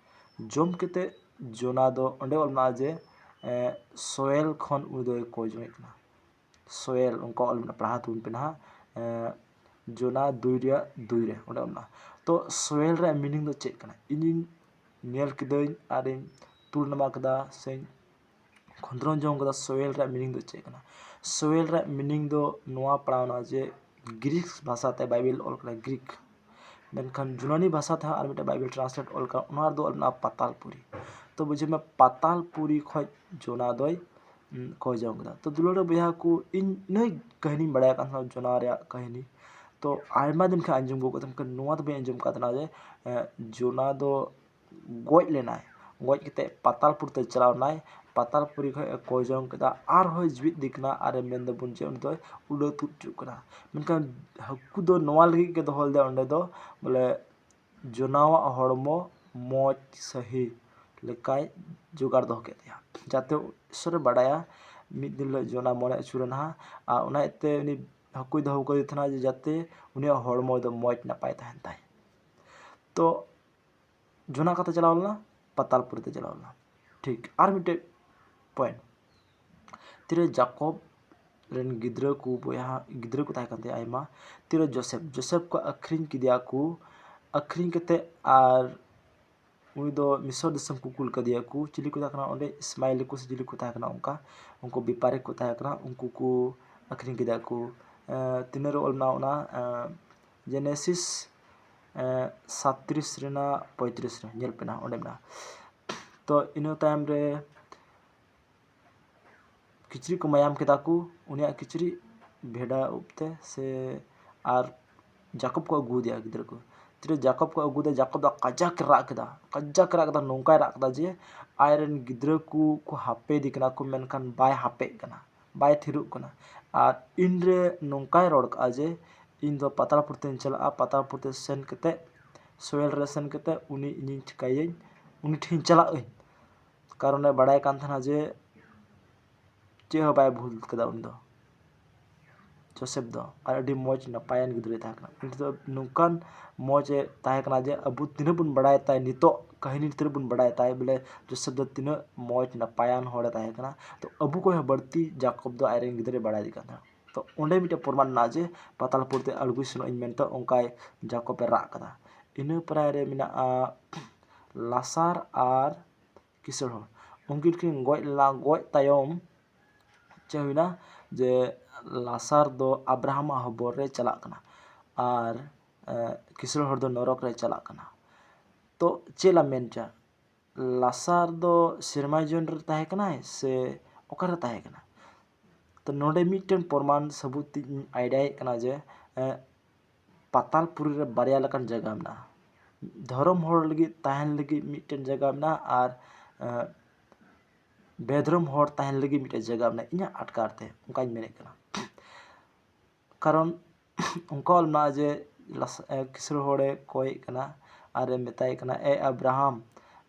ᱡᱚᱢ ᱠᱟᱛᱮ ᱡᱳᱱᱟ ᱫᱚ ᱚᱸᱰᱮ ᱚᱞ ᱢᱮᱱᱟᱜᱼᱟ ᱡᱮ, ᱮ, ᱥᱳᱭᱮᱞ ᱠᱷᱚᱱ ᱩᱱᱤ ᱫᱚᱭ ᱠᱚᱭ ᱡᱚᱝᱮ ᱠᱟᱱᱟ᱾ ᱥᱳᱭᱮᱞ, ᱚᱱᱠᱟ ᱚᱞ ᱢᱮᱱᱟᱜᱼᱟ, ᱯᱟᱲᱦᱟᱣ ᱛᱟᱵᱚᱱ ᱯᱮ ᱱᱟᱦᱟᱜ᱾ ᱮ, ᱡᱳᱱᱟ ᱫᱩᱭ ᱨᱮᱭᱟᱜ ᱫᱩᱭ ᱨᱮ ᱚᱸᱰᱮ ᱚᱞ ᱢᱮᱱᱟᱜᱼᱟ᱾ ᱛᱚ ᱥᱳᱭᱮᱞ ᱨᱮᱭᱟᱜ meaning ᱫᱚ ᱪᱮᱫ ᱠᱟᱱᱟ? ᱤᱧᱤᱧ ᱧᱮᱞ ᱠᱤᱫᱟᱹᱧ ᱟᱨᱤᱧ ᱛᱩᱞ ᱱᱟᱢᱟ ᱠᱮᱫᱟ ᱥᱮᱧ ᱠᱷᱚᱸᱫᱽᱨᱚᱸᱫ ᱡᱚᱝ ᱠᱟᱫᱟ ᱥᱳᱭᱮᱞ ᱨᱮᱭᱟᱜ meaning ᱫᱚ ᱪᱮᱫ ᱠᱟᱱᱟ᱾ ᱥᱳᱭᱮᱞ ᱨᱮᱭᱟᱜ meaning ᱫᱚ ᱱᱚᱣᱟ ᱯᱟᱲᱟᱣᱱᱟ ᱡᱮ ᱜᱨᱤᱠ ᱵᱷᱟᱥᱟᱛᱮ ᱵᱟᱭᱵᱮᱞ ᱚᱞ ᱠᱟᱱᱟ, ᱜᱨᱤᱠ, ᱢᱮᱱᱠᱷᱟᱱ ᱡᱩᱱᱟᱱᱤ ᱵᱷᱟᱥᱟ ᱛᱮᱦᱚᱸ ᱟᱨ ᱢᱤᱫᱴᱮᱱ ᱵᱟᱭᱵᱮᱞ translate ᱚᱞ ᱠᱟᱱᱟ, ᱚᱱᱟ ᱨᱮᱫᱚ ᱚᱞ ᱢᱮᱱᱟᱜᱼᱟ ᱯᱟᱛᱟᱞ ᱯᱩᱨᱤ᱾ ᱛᱚ ᱵᱩᱡᱷᱟᱹᱣ ᱢᱮ, ᱯᱟᱛᱟᱞ ᱯᱩᱨᱤ ᱠᱷᱚᱡ ᱡᱳᱱᱟ ᱫᱚᱭ, ᱩᱸ, ᱠᱚᱭ ᱡᱚᱝ ᱠᱮᱫᱟ᱾ ᱛᱚ ᱫᱩᱞᱟᱹᱲ ᱵᱚᱭᱦᱟ ᱠᱚ, ᱤᱧ ᱤᱱᱟᱹ ᱠᱟᱹᱦᱱᱤᱧ ᱵᱟᱲᱟᱭ ᱠᱟᱱ ᱛᱟᱦᱮᱱᱟ, ᱡᱳᱱᱟ ᱨᱮᱭᱟᱜ ᱠᱟᱹᱦᱱᱤ᱾ ᱛᱚ ᱟᱭᱢᱟ ᱫᱤᱱ ᱠᱷᱚᱱ ᱟᱸᱡᱚᱢ ᱟᱹᱜᱩ ᱠᱟᱜ ᱛᱟᱦᱮᱱ, ᱢᱮᱱᱠᱷᱟᱱ ᱱᱚᱣᱟ ᱫᱚ ᱵᱟᱹᱧ ᱟᱸᱡᱚᱢ ᱠᱟᱜ ᱛᱟᱦᱮᱱᱟ ᱡᱮ, ᱮᱸ, ᱡᱳᱱᱟ ᱫᱚ ᱜᱚᱡ ᱞᱮᱱᱟᱭ, ᱜᱚᱡ ᱠᱟᱛᱮ ᱯᱟᱛᱟᱞ ᱯᱩᱨᱤ ᱛᱮ ᱪᱟᱞᱟᱣ ᱮᱱᱟᱭ, ᱯᱟᱛᱟᱞ ᱯᱩᱨᱤ ᱠᱷᱚᱡ ᱮ ᱠᱚᱭ ᱡᱚᱝ ᱠᱮᱫᱟ, ᱟᱨᱦᱚᱸᱭ ᱡᱤᱣᱤᱫ ᱤᱫᱤ ᱠᱟᱱᱟ, ᱟᱨᱮ ᱢᱮᱱ ᱫᱟᱵᱚᱱ ᱡᱮ ᱩᱱᱤ ᱫᱚᱭ ᱩᱰᱟᱹᱣ ᱛᱩᱫ ᱦᱚᱪᱚᱜ ᱠᱟᱱᱟ᱾ ᱢᱮᱱᱠᱷᱟᱱ ᱦᱟᱹᱠᱩ ᱫᱚ ᱱᱚᱣᱟ ᱞᱟᱹᱜᱤᱫ ᱜᱮ ᱫᱚᱦᱚ ᱞᱮᱫᱟ ᱚᱸᱰᱮ ᱫᱚ, ᱵᱚᱞᱮ ᱡᱳᱱᱟᱣᱟᱜ ᱦᱚᱲᱢᱚ ᱢᱚᱡᱽ ᱥᱟᱹᱦᱤ ᱞᱮᱠᱟᱭ ᱡᱚᱜᱟᱲ ᱫᱚᱦᱚ ᱠᱮᱫ ᱛᱟᱭᱟ, ᱡᱟᱛᱮ ᱤᱥᱚᱨᱮ ᱵᱟᱰᱟᱭᱟ ᱢᱤᱫ ᱫᱤᱱ ᱦᱤᱞᱳᱜ ᱡᱳᱱᱟ ᱢᱚᱱᱮ ᱟᱹᱪᱩᱨᱟ ᱱᱟᱦᱟᱜ, ᱟᱨ ᱚᱱᱟ ᱤᱭᱟᱹᱛᱮ ᱩᱱᱤ ᱦᱟᱹᱠᱩᱭ ᱫᱚᱦᱚ ᱠᱟᱫᱮ ᱛᱟᱦᱮᱱᱟ ᱡᱮ ᱡᱟᱛᱮ ᱩᱱᱤᱭᱟᱜ ᱦᱚᱲᱢᱚ ᱫᱚ ᱢᱚᱡᱽ ᱱᱟᱯᱟᱭ ᱛᱟᱦᱮᱱ ᱛᱟᱭ᱾ ᱛᱚ ᱡᱳᱱᱟ ᱠᱟᱛᱷᱟ ᱪᱟᱞᱟᱣ ᱞᱮᱱᱟ, ᱯᱟᱛᱟᱞ ᱯᱩᱨᱤ ᱛᱮ ᱪᱟᱞᱟᱣ ᱞᱮᱱᱟ᱾ ᱴᱷᱤᱠ, ᱟᱨ ᱢᱤᱫᱴᱮᱡ point, ᱛᱤᱨᱮ ᱡᱟᱠᱚᱵ ᱨᱮᱱ ᱜᱤᱫᱽᱨᱟᱹ ᱠᱚ, ᱵᱚᱭᱦᱟ ᱜᱤᱫᱽᱨᱟᱹ ᱠᱚ ᱛᱟᱦᱮᱸ ᱠᱟᱱ ᱛᱟᱭᱟ ᱟᱭᱢᱟ, ᱛᱤᱨᱮ ᱡᱳᱥᱮᱯ, ᱡᱳᱥᱮᱯ ᱠᱚ ᱟᱹᱠᱷᱨᱤᱧ ᱠᱮᱫᱮᱭᱟ ᱠᱚ, ᱟᱹᱠᱷᱨᱤᱧ ᱠᱟᱛᱮ ᱟᱨ ᱩᱱᱤ ᱫᱚ ᱢᱤᱥᱚᱨ ᱫᱤᱥᱚᱢ ᱠᱚ ᱠᱩᱞ ᱠᱟᱫᱮᱭᱟ ᱠᱚ᱾ ᱪᱤᱞᱤ ᱠᱚ ᱛᱟᱦᱮᱸ ᱠᱟᱱᱟ ᱚᱸᱰᱮ? ᱤᱥᱢᱟᱭᱤᱞᱤ ᱠᱚ ᱥᱮ ᱪᱤᱞᱤ ᱠᱚ ᱛᱟᱦᱮᱸ ᱠᱟᱱᱟ, ᱚᱱᱠᱟ ᱩᱱᱠᱩ ᱵᱮᱯᱟᱨᱤ ᱠᱚ ᱛᱟᱦᱮᱸ ᱠᱟᱱᱟ, ᱩᱱᱠᱩ ᱠᱚ ᱟᱹᱠᱷᱨᱤᱧ ᱠᱮᱫᱮᱭᱟ ᱠᱚ᱾ ᱮᱸ, ᱛᱤᱱᱟᱹᱜ ᱨᱮ ᱚᱞ ᱢᱮᱱᱟᱜᱼᱟ ᱚᱱᱟ? ᱮᱸ, ᱡᱮᱱᱮᱥᱤᱥ, ᱮᱸ, ᱥᱟᱛᱛᱨᱤᱥ ᱨᱮᱱᱟᱜ ᱯᱚᱸᱭᱛᱨᱤᱥ ᱨᱮ ᱧᱮᱞ ᱯᱮ ᱱᱟᱦᱟᱜ, ᱚᱸᱰᱮ ᱢᱮᱱᱟᱜᱼᱟ᱾ ᱛᱚ ᱤᱱᱟᱹ ᱛᱟᱭᱚᱢ ᱨᱮ ᱠᱤᱪᱨᱤᱡ ᱠᱚ ᱮᱢᱟᱭᱟᱢ ᱠᱮᱫᱟ ᱠᱚ, ᱩᱱᱤᱭᱟᱜ ᱠᱤᱪᱨᱤᱡ ᱵᱷᱮᱰᱟ ᱩᱵ ᱛᱮ ᱥᱮ ᱟᱨ ᱡᱟᱠᱚᱵ ᱠᱚ ᱟᱹᱜᱩ ᱟᱫᱮᱭᱟ ᱜᱤᱫᱽᱨᱟᱹ ᱠᱚ᱾ ᱛᱤᱨᱮ ᱡᱟᱠᱚᱵ ᱠᱚ ᱟᱹᱜᱩ ᱟᱫᱮᱭᱟ, ᱡᱟᱠᱚᱵ ᱫᱚ ᱠᱟᱡᱟᱠ ᱨᱟᱜ ᱠᱮᱫᱟ, ᱠᱟᱡᱟᱠ ᱨᱟᱜ ᱠᱮᱫᱟ, ᱱᱚᱝᱠᱟᱭ ᱨᱟᱜ ᱠᱮᱫᱟ ᱡᱮ ᱟᱡ ᱨᱮᱱ ᱜᱤᱫᱽᱨᱟᱹ ᱠᱚ ᱠᱚ ᱦᱟᱯᱮᱫᱮ ᱠᱟᱱᱟ ᱠᱚ, ᱢᱮᱱᱠᱷᱟᱱ ᱵᱟᱭ ᱦᱟᱯᱮᱜ ᱠᱟᱱᱟ, ᱵᱟᱭ ᱛᱷᱤᱨᱚᱜ ᱠᱟᱱᱟ᱾ ᱟᱨ ᱤᱧᱨᱮ ᱱᱚᱝᱠᱟᱭ ᱨᱚᱲ ᱠᱟᱜᱼᱟ ᱡᱮ ᱤᱧ ᱫᱚ ᱯᱟᱛᱟᱞᱯᱩᱨ ᱛᱮᱧ ᱪᱟᱞᱟᱜᱼᱟ, ᱯᱟᱛᱟᱞᱯᱩᱨ ᱛᱮ ᱥᱮᱱ ᱠᱟᱛᱮ, ᱥᱳᱭᱮᱞ ᱨᱮ ᱥᱮᱱ ᱠᱟᱛᱮ ᱩᱱᱤ ᱤᱧᱤᱧ ᱪᱤᱠᱟᱹᱭᱟᱹᱧ, ᱩᱱᱤ ᱴᱷᱮᱱ ᱤᱧ ᱪᱟᱞᱟᱜ ᱟᱹᱧ᱾ ᱠᱟᱨᱚᱱᱮ ᱵᱟᱲᱟᱭ ᱠᱟᱱ ᱛᱟᱦᱮᱱᱟ ᱡᱮ ᱪᱮᱫ ᱦᱚᱸ ᱵᱟᱭ ᱵᱷᱩᱞ ᱠᱟᱫᱟ ᱩᱱᱤ ᱫᱚ, ᱡᱳᱥᱮᱯ ᱫᱚ, ᱟᱨ ᱟᱹᱰᱤ ᱢᱚᱡᱽ ᱱᱟᱯᱟᱭᱟᱱ ᱜᱤᱫᱽᱨᱟᱹᱭ ᱛᱟᱦᱮᱸ ᱠᱟᱱᱟ᱾ ᱩᱱᱤ ᱫᱚ ᱱᱚᱝᱠᱟᱱ ᱢᱚᱡᱽ ᱮ ᱛᱟᱦᱮᱸ ᱠᱟᱱᱟ ᱡᱮ ᱟᱵᱚ ᱛᱤᱱᱟᱹᱜ ᱵᱚᱱ ᱵᱟᱲᱟᱭ ᱛᱟᱭ, ᱱᱤᱛᱚᱜ ᱠᱟᱹᱦᱱᱤ ᱛᱤᱱᱟᱹᱜ ᱵᱚᱱ ᱵᱟᱲᱟᱭ ᱛᱟᱭ, ᱵᱚᱞᱮ ᱡᱳᱥᱮᱯ ᱫᱚ ᱛᱤᱱᱟᱹᱜ ᱢᱚᱡᱽ ᱱᱟᱯᱟᱭᱟᱱ ᱦᱚᱲᱮ ᱛᱟᱦᱮᱸ ᱠᱟᱱᱟ᱾ ᱛᱚ ᱟᱵᱚ ᱠᱷᱚᱱ ᱦᱚᱸ ᱵᱟᱹᱲᱛᱤ ᱡᱟᱠᱚᱵ ᱫᱚ ᱟᱡᱨᱮᱱ ᱜᱤᱫᱽᱨᱟᱹᱭ ᱵᱟᱲᱟᱭ ᱤᱫᱤ ᱠᱟᱱ ᱛᱟᱦᱮᱸᱱᱟ᱾ ᱛᱚ ᱚᱸᱰᱮ ᱢᱤᱫᱴᱮᱱ ᱯᱨᱚᱢᱟᱱ ᱢᱮᱱᱟᱜᱼᱟ ᱡᱮ ᱯᱟᱛᱟᱞᱯᱩᱨ ᱛᱮ ᱟᱬᱜᱚᱭ ᱥᱮᱱᱚᱜ ᱤᱧ ᱢᱮᱱᱛᱮ ᱚᱱᱠᱟᱭ ᱡᱟᱠᱚᱵ ᱮ ᱨᱟᱜ ᱠᱟᱫᱟ᱾ ᱤᱱᱟᱹ ᱯᱚᱨᱮ ᱨᱮ ᱢᱮᱱᱟᱜᱼᱟ ᱞᱟᱥᱟᱨ ᱟᱨ ᱠᱤᱥᱟᱹᱬ ᱦᱚᱲ᱾ ᱩᱱᱠᱤᱱ ᱠᱤᱱ ᱜᱚᱡ ᱞᱮᱱᱟ, ᱜᱚᱡ ᱛᱟᱭᱚᱢ ᱪᱮᱫ ᱦᱩᱭᱱᱟ? ᱡᱮ ᱞᱟᱥᱟᱨ ᱫᱚ ᱟᱵᱨᱟᱦᱟᱢᱟᱜ ᱦᱚᱵᱚᱨ ᱨᱮ ᱪᱟᱞᱟᱜ ᱠᱟᱱᱟ ᱟᱨ, ᱮ, ᱠᱤᱥᱟᱹᱬ ᱦᱚᱲ ᱫᱚ ᱱᱚᱨᱚᱠ ᱨᱮ ᱪᱟᱞᱟᱜ ᱠᱟᱱᱟ᱾ ᱛᱚ ᱪᱮᱫ ᱞᱟᱝ ᱢᱮᱱ ᱪᱟ? ᱞᱟᱥᱟᱨ ᱫᱚ ᱥᱮᱨᱢᱟᱭ ᱡᱚᱱ ᱨᱮ ᱛᱟᱦᱮᱸ ᱠᱟᱱᱟᱭ ᱥᱮ ᱚᱠᱟᱨᱮ ᱛᱟᱦᱮᱸ ᱠᱟᱱᱟ? ᱛᱚ ᱱᱚᱰᱮ ᱢᱤᱫᱴᱮᱱ ᱯᱨᱚᱢᱟᱱ ᱥᱟᱹᱵᱩᱛ ᱤᱧ ᱟᱭᱰᱤᱭᱟᱭᱮᱫ ᱠᱟᱱᱟ ᱡᱮ, ᱮ, ᱯᱟᱛᱟᱞᱯᱩᱨᱤ ᱨᱮ ᱵᱟᱨᱭᱟ ᱞᱮᱠᱟᱱ ᱡᱟᱭᱜᱟ ᱢᱮᱱᱟᱜᱼᱟ᱾ ᱫᱷᱚᱨᱚᱢ ᱦᱚᱲ ᱞᱟᱹᱜᱤᱫ ᱛᱟᱦᱮᱱ ᱞᱟᱹᱜᱤᱫ ᱢᱤᱫᱴᱮᱱ ᱡᱟᱭᱜᱟ ᱢᱮᱱᱟᱜᱼᱟ ᱟᱨ, ᱮ, ᱵᱮᱫᱷᱚᱨᱚᱢ ᱦᱚᱲ ᱛᱟᱦᱮᱱ ᱞᱟᱹᱜᱤᱫ ᱢᱤᱫᱴᱮᱱ ᱡᱟᱭᱜᱟ ᱢᱮᱱᱟᱜᱼᱟ, ᱤᱧᱟᱹᱜ ᱟᱴᱠᱟᱨ ᱛᱮ ᱚᱱᱠᱟᱧ ᱢᱮᱱᱮᱫ ᱠᱟᱱᱟ᱾ ᱠᱟᱨᱚᱱ ᱚᱱᱠᱟ ᱚᱞ ᱢᱮᱱᱟᱜᱼᱟ ᱡᱮ ᱞᱟᱥ-, ᱮ, ᱠᱤᱥᱟᱹᱬ ᱦᱚᱲᱮ ᱠᱚᱭᱮᱫ ᱠᱟᱱᱟ ᱟᱨᱮ ᱢᱮᱛᱟᱭ ᱠᱟᱱᱟ, "ᱮ ᱟᱵᱨᱟᱦᱟᱢ,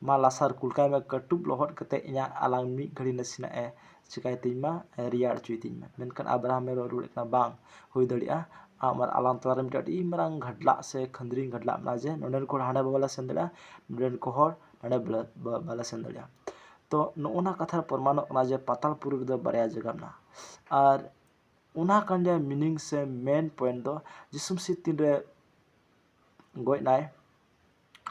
ᱢᱟ ᱞᱟᱥᱟᱨ ᱠᱩᱞ ᱠᱟᱭ ᱢᱮ, ᱠᱟᱹᱴᱩᱵ ᱞᱚᱦᱚᱫ ᱠᱟᱛᱮ ᱤᱧᱟᱹᱜ ᱟᱞᱟᱝ ᱢᱤᱫ ᱜᱷᱟᱹᱲᱤ ᱱᱟᱥᱮᱱᱟᱜ ᱮ ᱪᱤᱠᱟᱹᱭ ᱛᱤᱧ ᱢᱟ, ᱮ, ᱨᱮᱭᱟᱲ ᱦᱚᱪᱚᱭ ᱛᱤᱧ ᱢᱟ᱾" ᱢᱮᱱᱠᱷᱟᱱ ᱟᱵᱨᱟᱦᱟᱢ ᱮ ᱨᱚᱲ ᱨᱩᱣᱟᱹᱲᱮᱫ ᱠᱟᱱᱟ, "ᱵᱟᱝ ᱦᱩᱭ ᱫᱟᱲᱮᱭᱟᱜᱼᱟ, ᱟᱢ ᱟᱨ ᱟᱞᱟᱝ ᱛᱟᱞᱟᱨᱮ ᱢᱤᱫᱴᱮᱱ ᱟᱹᱰᱤ ᱢᱟᱨᱟᱝ ᱜᱷᱟᱰᱞᱟᱜ ᱥᱮ ᱠᱷᱟᱹᱱᱫᱽᱨᱤᱝ ᱜᱷᱟᱰᱞᱟᱜ ᱢᱮᱱᱟᱜᱼᱟ ᱡᱮ ᱱᱚᱸᱰᱮᱱ ᱠᱚ ᱦᱚᱲ ᱦᱟᱸᱰᱮ ᱵᱟᱞᱮ ᱥᱮᱱ ᱫᱟᱲᱮᱭᱟᱜᱼᱟ, ᱱᱚᱸᱰᱮᱱ ᱠᱚ ᱦᱚᱲ ᱱᱚᱸᱰᱮ ᱵᱟᱞᱮ, ᱵᱟ-, ᱵᱟᱞᱮ ᱥᱮᱱ ᱫᱟᱲᱮᱭᱟᱜᱼᱟ᱾" ᱛᱚ ᱱᱚᱜᱼᱚ ᱱᱟ ᱠᱟᱛᱷᱟ ᱯᱨᱚᱢᱟᱱᱚᱜ ᱠᱟᱱᱟ ᱡᱮ ᱯᱟᱛᱟᱞᱯᱩᱨᱤ ᱨᱮᱫᱚ ᱵᱟᱨᱭᱟ ᱡᱟᱭᱜᱟ ᱢᱮᱱᱟᱜᱼᱟ᱾ ᱟᱨ ᱚᱱᱟ ᱠᱟᱱ ᱜᱮᱭᱟ meaning ᱥᱮ main point ᱫᱚ, ᱡᱤᱥᱩ ᱢᱟᱹᱥᱤ ᱛᱤᱱᱨᱮ ᱜᱚᱡ ᱱᱟᱭ᱾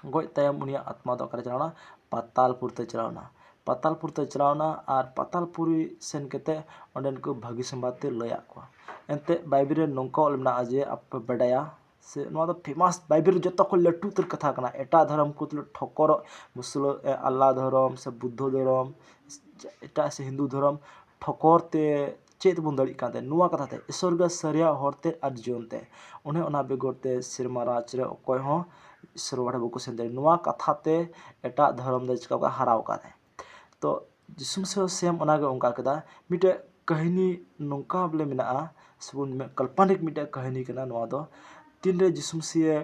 ᱜᱚᱡ ᱛᱟᱭᱚᱢ ᱩᱱᱤᱭᱟᱜ ᱟᱛᱢᱟ ᱫᱚ ᱚᱠᱟᱨᱮ ᱪᱟᱞᱟᱣᱱᱟ? ᱯᱟᱛᱟᱞᱯᱩᱨ ᱛᱮ ᱪᱟᱞᱟᱣᱱᱟ᱾ ᱯᱟᱛᱟᱞᱯᱩᱨ ᱛᱮ ᱪᱟᱞᱟᱣᱱᱟ ᱟᱨ ᱯᱟᱛᱟᱞᱯᱩᱨᱤ ᱥᱮᱱ ᱠᱟᱛᱮ ᱚᱸᱰᱮᱱ ᱠᱚ ᱵᱷᱟᱹᱜᱤ ᱥᱚᱢᱵᱟᱫ ᱛᱮ ᱞᱟᱹᱭᱟᱫ ᱠᱚᱣᱟ᱾ ᱮᱱᱛᱮ ᱵᱟᱭᱵᱮᱞ ᱨᱮ ᱱᱚᱝᱠᱟ ᱚᱞ ᱢᱮᱱᱟᱜᱼᱟ ᱡᱮ, ᱟᱯᱮ ᱵᱟᱰᱟᱭᱟ ᱥᱮ, ᱱᱚᱣᱟ ᱫᱚ famous, ᱵᱟᱭᱵᱮᱞ ᱨᱮ ᱡᱚᱛᱚ ᱠᱷᱚᱱ ᱞᱟᱹᱴᱩ ᱩᱛᱟᱹᱨ ᱠᱟᱛᱷᱟ ᱠᱟᱱᱟ᱾ ᱮᱴᱟᱜ ᱫᱷᱚᱨᱚᱢ ᱠᱚ ᱛᱩᱞᱩᱡ ᱴᱷᱚᱠᱚᱨᱚᱜ, ᱢᱩᱥᱞᱟᱹ, ᱮ, ᱟᱞᱞᱟ ᱫᱷᱚᱨᱚᱢ ᱥᱮ ᱵᱩᱫᱽᱫᱷᱚ ᱫᱷᱚᱨᱚᱢ, ᱮᱴᱟᱜ ᱥᱮ ᱦᱤᱱᱫᱩ ᱫᱷᱚᱨᱚᱢ ᱴᱷᱚᱠᱚᱨ ᱛᱮ ᱪᱮᱫ ᱛᱮᱵᱚᱱ ᱫᱟᱲᱮᱜ ᱠᱟᱱ ᱛᱟᱦᱮᱸ? ᱱᱚᱣᱟ ᱠᱟᱛᱷᱟ ᱛᱮ, ᱤᱥᱚᱨ ᱜᱮ ᱥᱟᱹᱨᱤᱭᱟᱜ ᱦᱚᱨ ᱛᱮ ᱟᱨ ᱡᱤᱭᱚᱱ ᱛᱮ᱾ ᱚᱱᱮ ᱚᱱᱟ ᱵᱮᱜᱚᱨ ᱛᱮ ᱥᱮᱨᱢᱟ ᱨᱟᱡᱽ ᱨᱮ ᱚᱠᱚᱭ ᱦᱚᱸ ᱤᱥᱚᱨ ᱵᱟᱵᱟ ᱴᱷᱮᱱ ᱵᱟᱠᱚ ᱥᱮᱱ ᱫᱟᱲᱮᱭᱟᱜᱼᱟ᱾ ᱱᱚᱣᱟ ᱠᱟᱛᱷᱟ ᱛᱮ ᱮᱴᱟᱜ ᱫᱷᱚᱨᱚᱢ ᱫᱚ ᱪᱤᱠᱟ ᱠᱚ ᱦᱟᱨᱟᱣ ᱟᱠᱟᱫ ᱛᱟᱦᱮᱸ᱾ ᱛᱚ ᱡᱤᱥᱩ ᱢᱟᱹᱥᱤᱦ ᱦᱚᱸ same ᱚᱱᱟ ᱜᱮ ᱚᱱᱠᱟ ᱠᱮᱫᱟ᱾ ᱢᱤᱫᱴᱮᱡ ᱠᱟᱹᱦᱱᱤ ᱱᱚᱝᱠᱟ ᱵᱚᱞᱮ ᱢᱮᱱᱟᱜᱼᱟ, ᱥᱮᱵᱚᱱ ᱢᱮ-, ᱠᱟᱞᱯᱟᱱᱤᱠ ᱢᱤᱫᱴᱮᱡ ᱠᱟᱹᱦᱱᱤ ᱠᱟᱱᱟ ᱱᱚᱣᱟ ᱫᱚ᱾ ᱛᱤᱱᱨᱮ ᱡᱤᱥᱩ ᱢᱟᱹᱥᱤᱦ ᱮ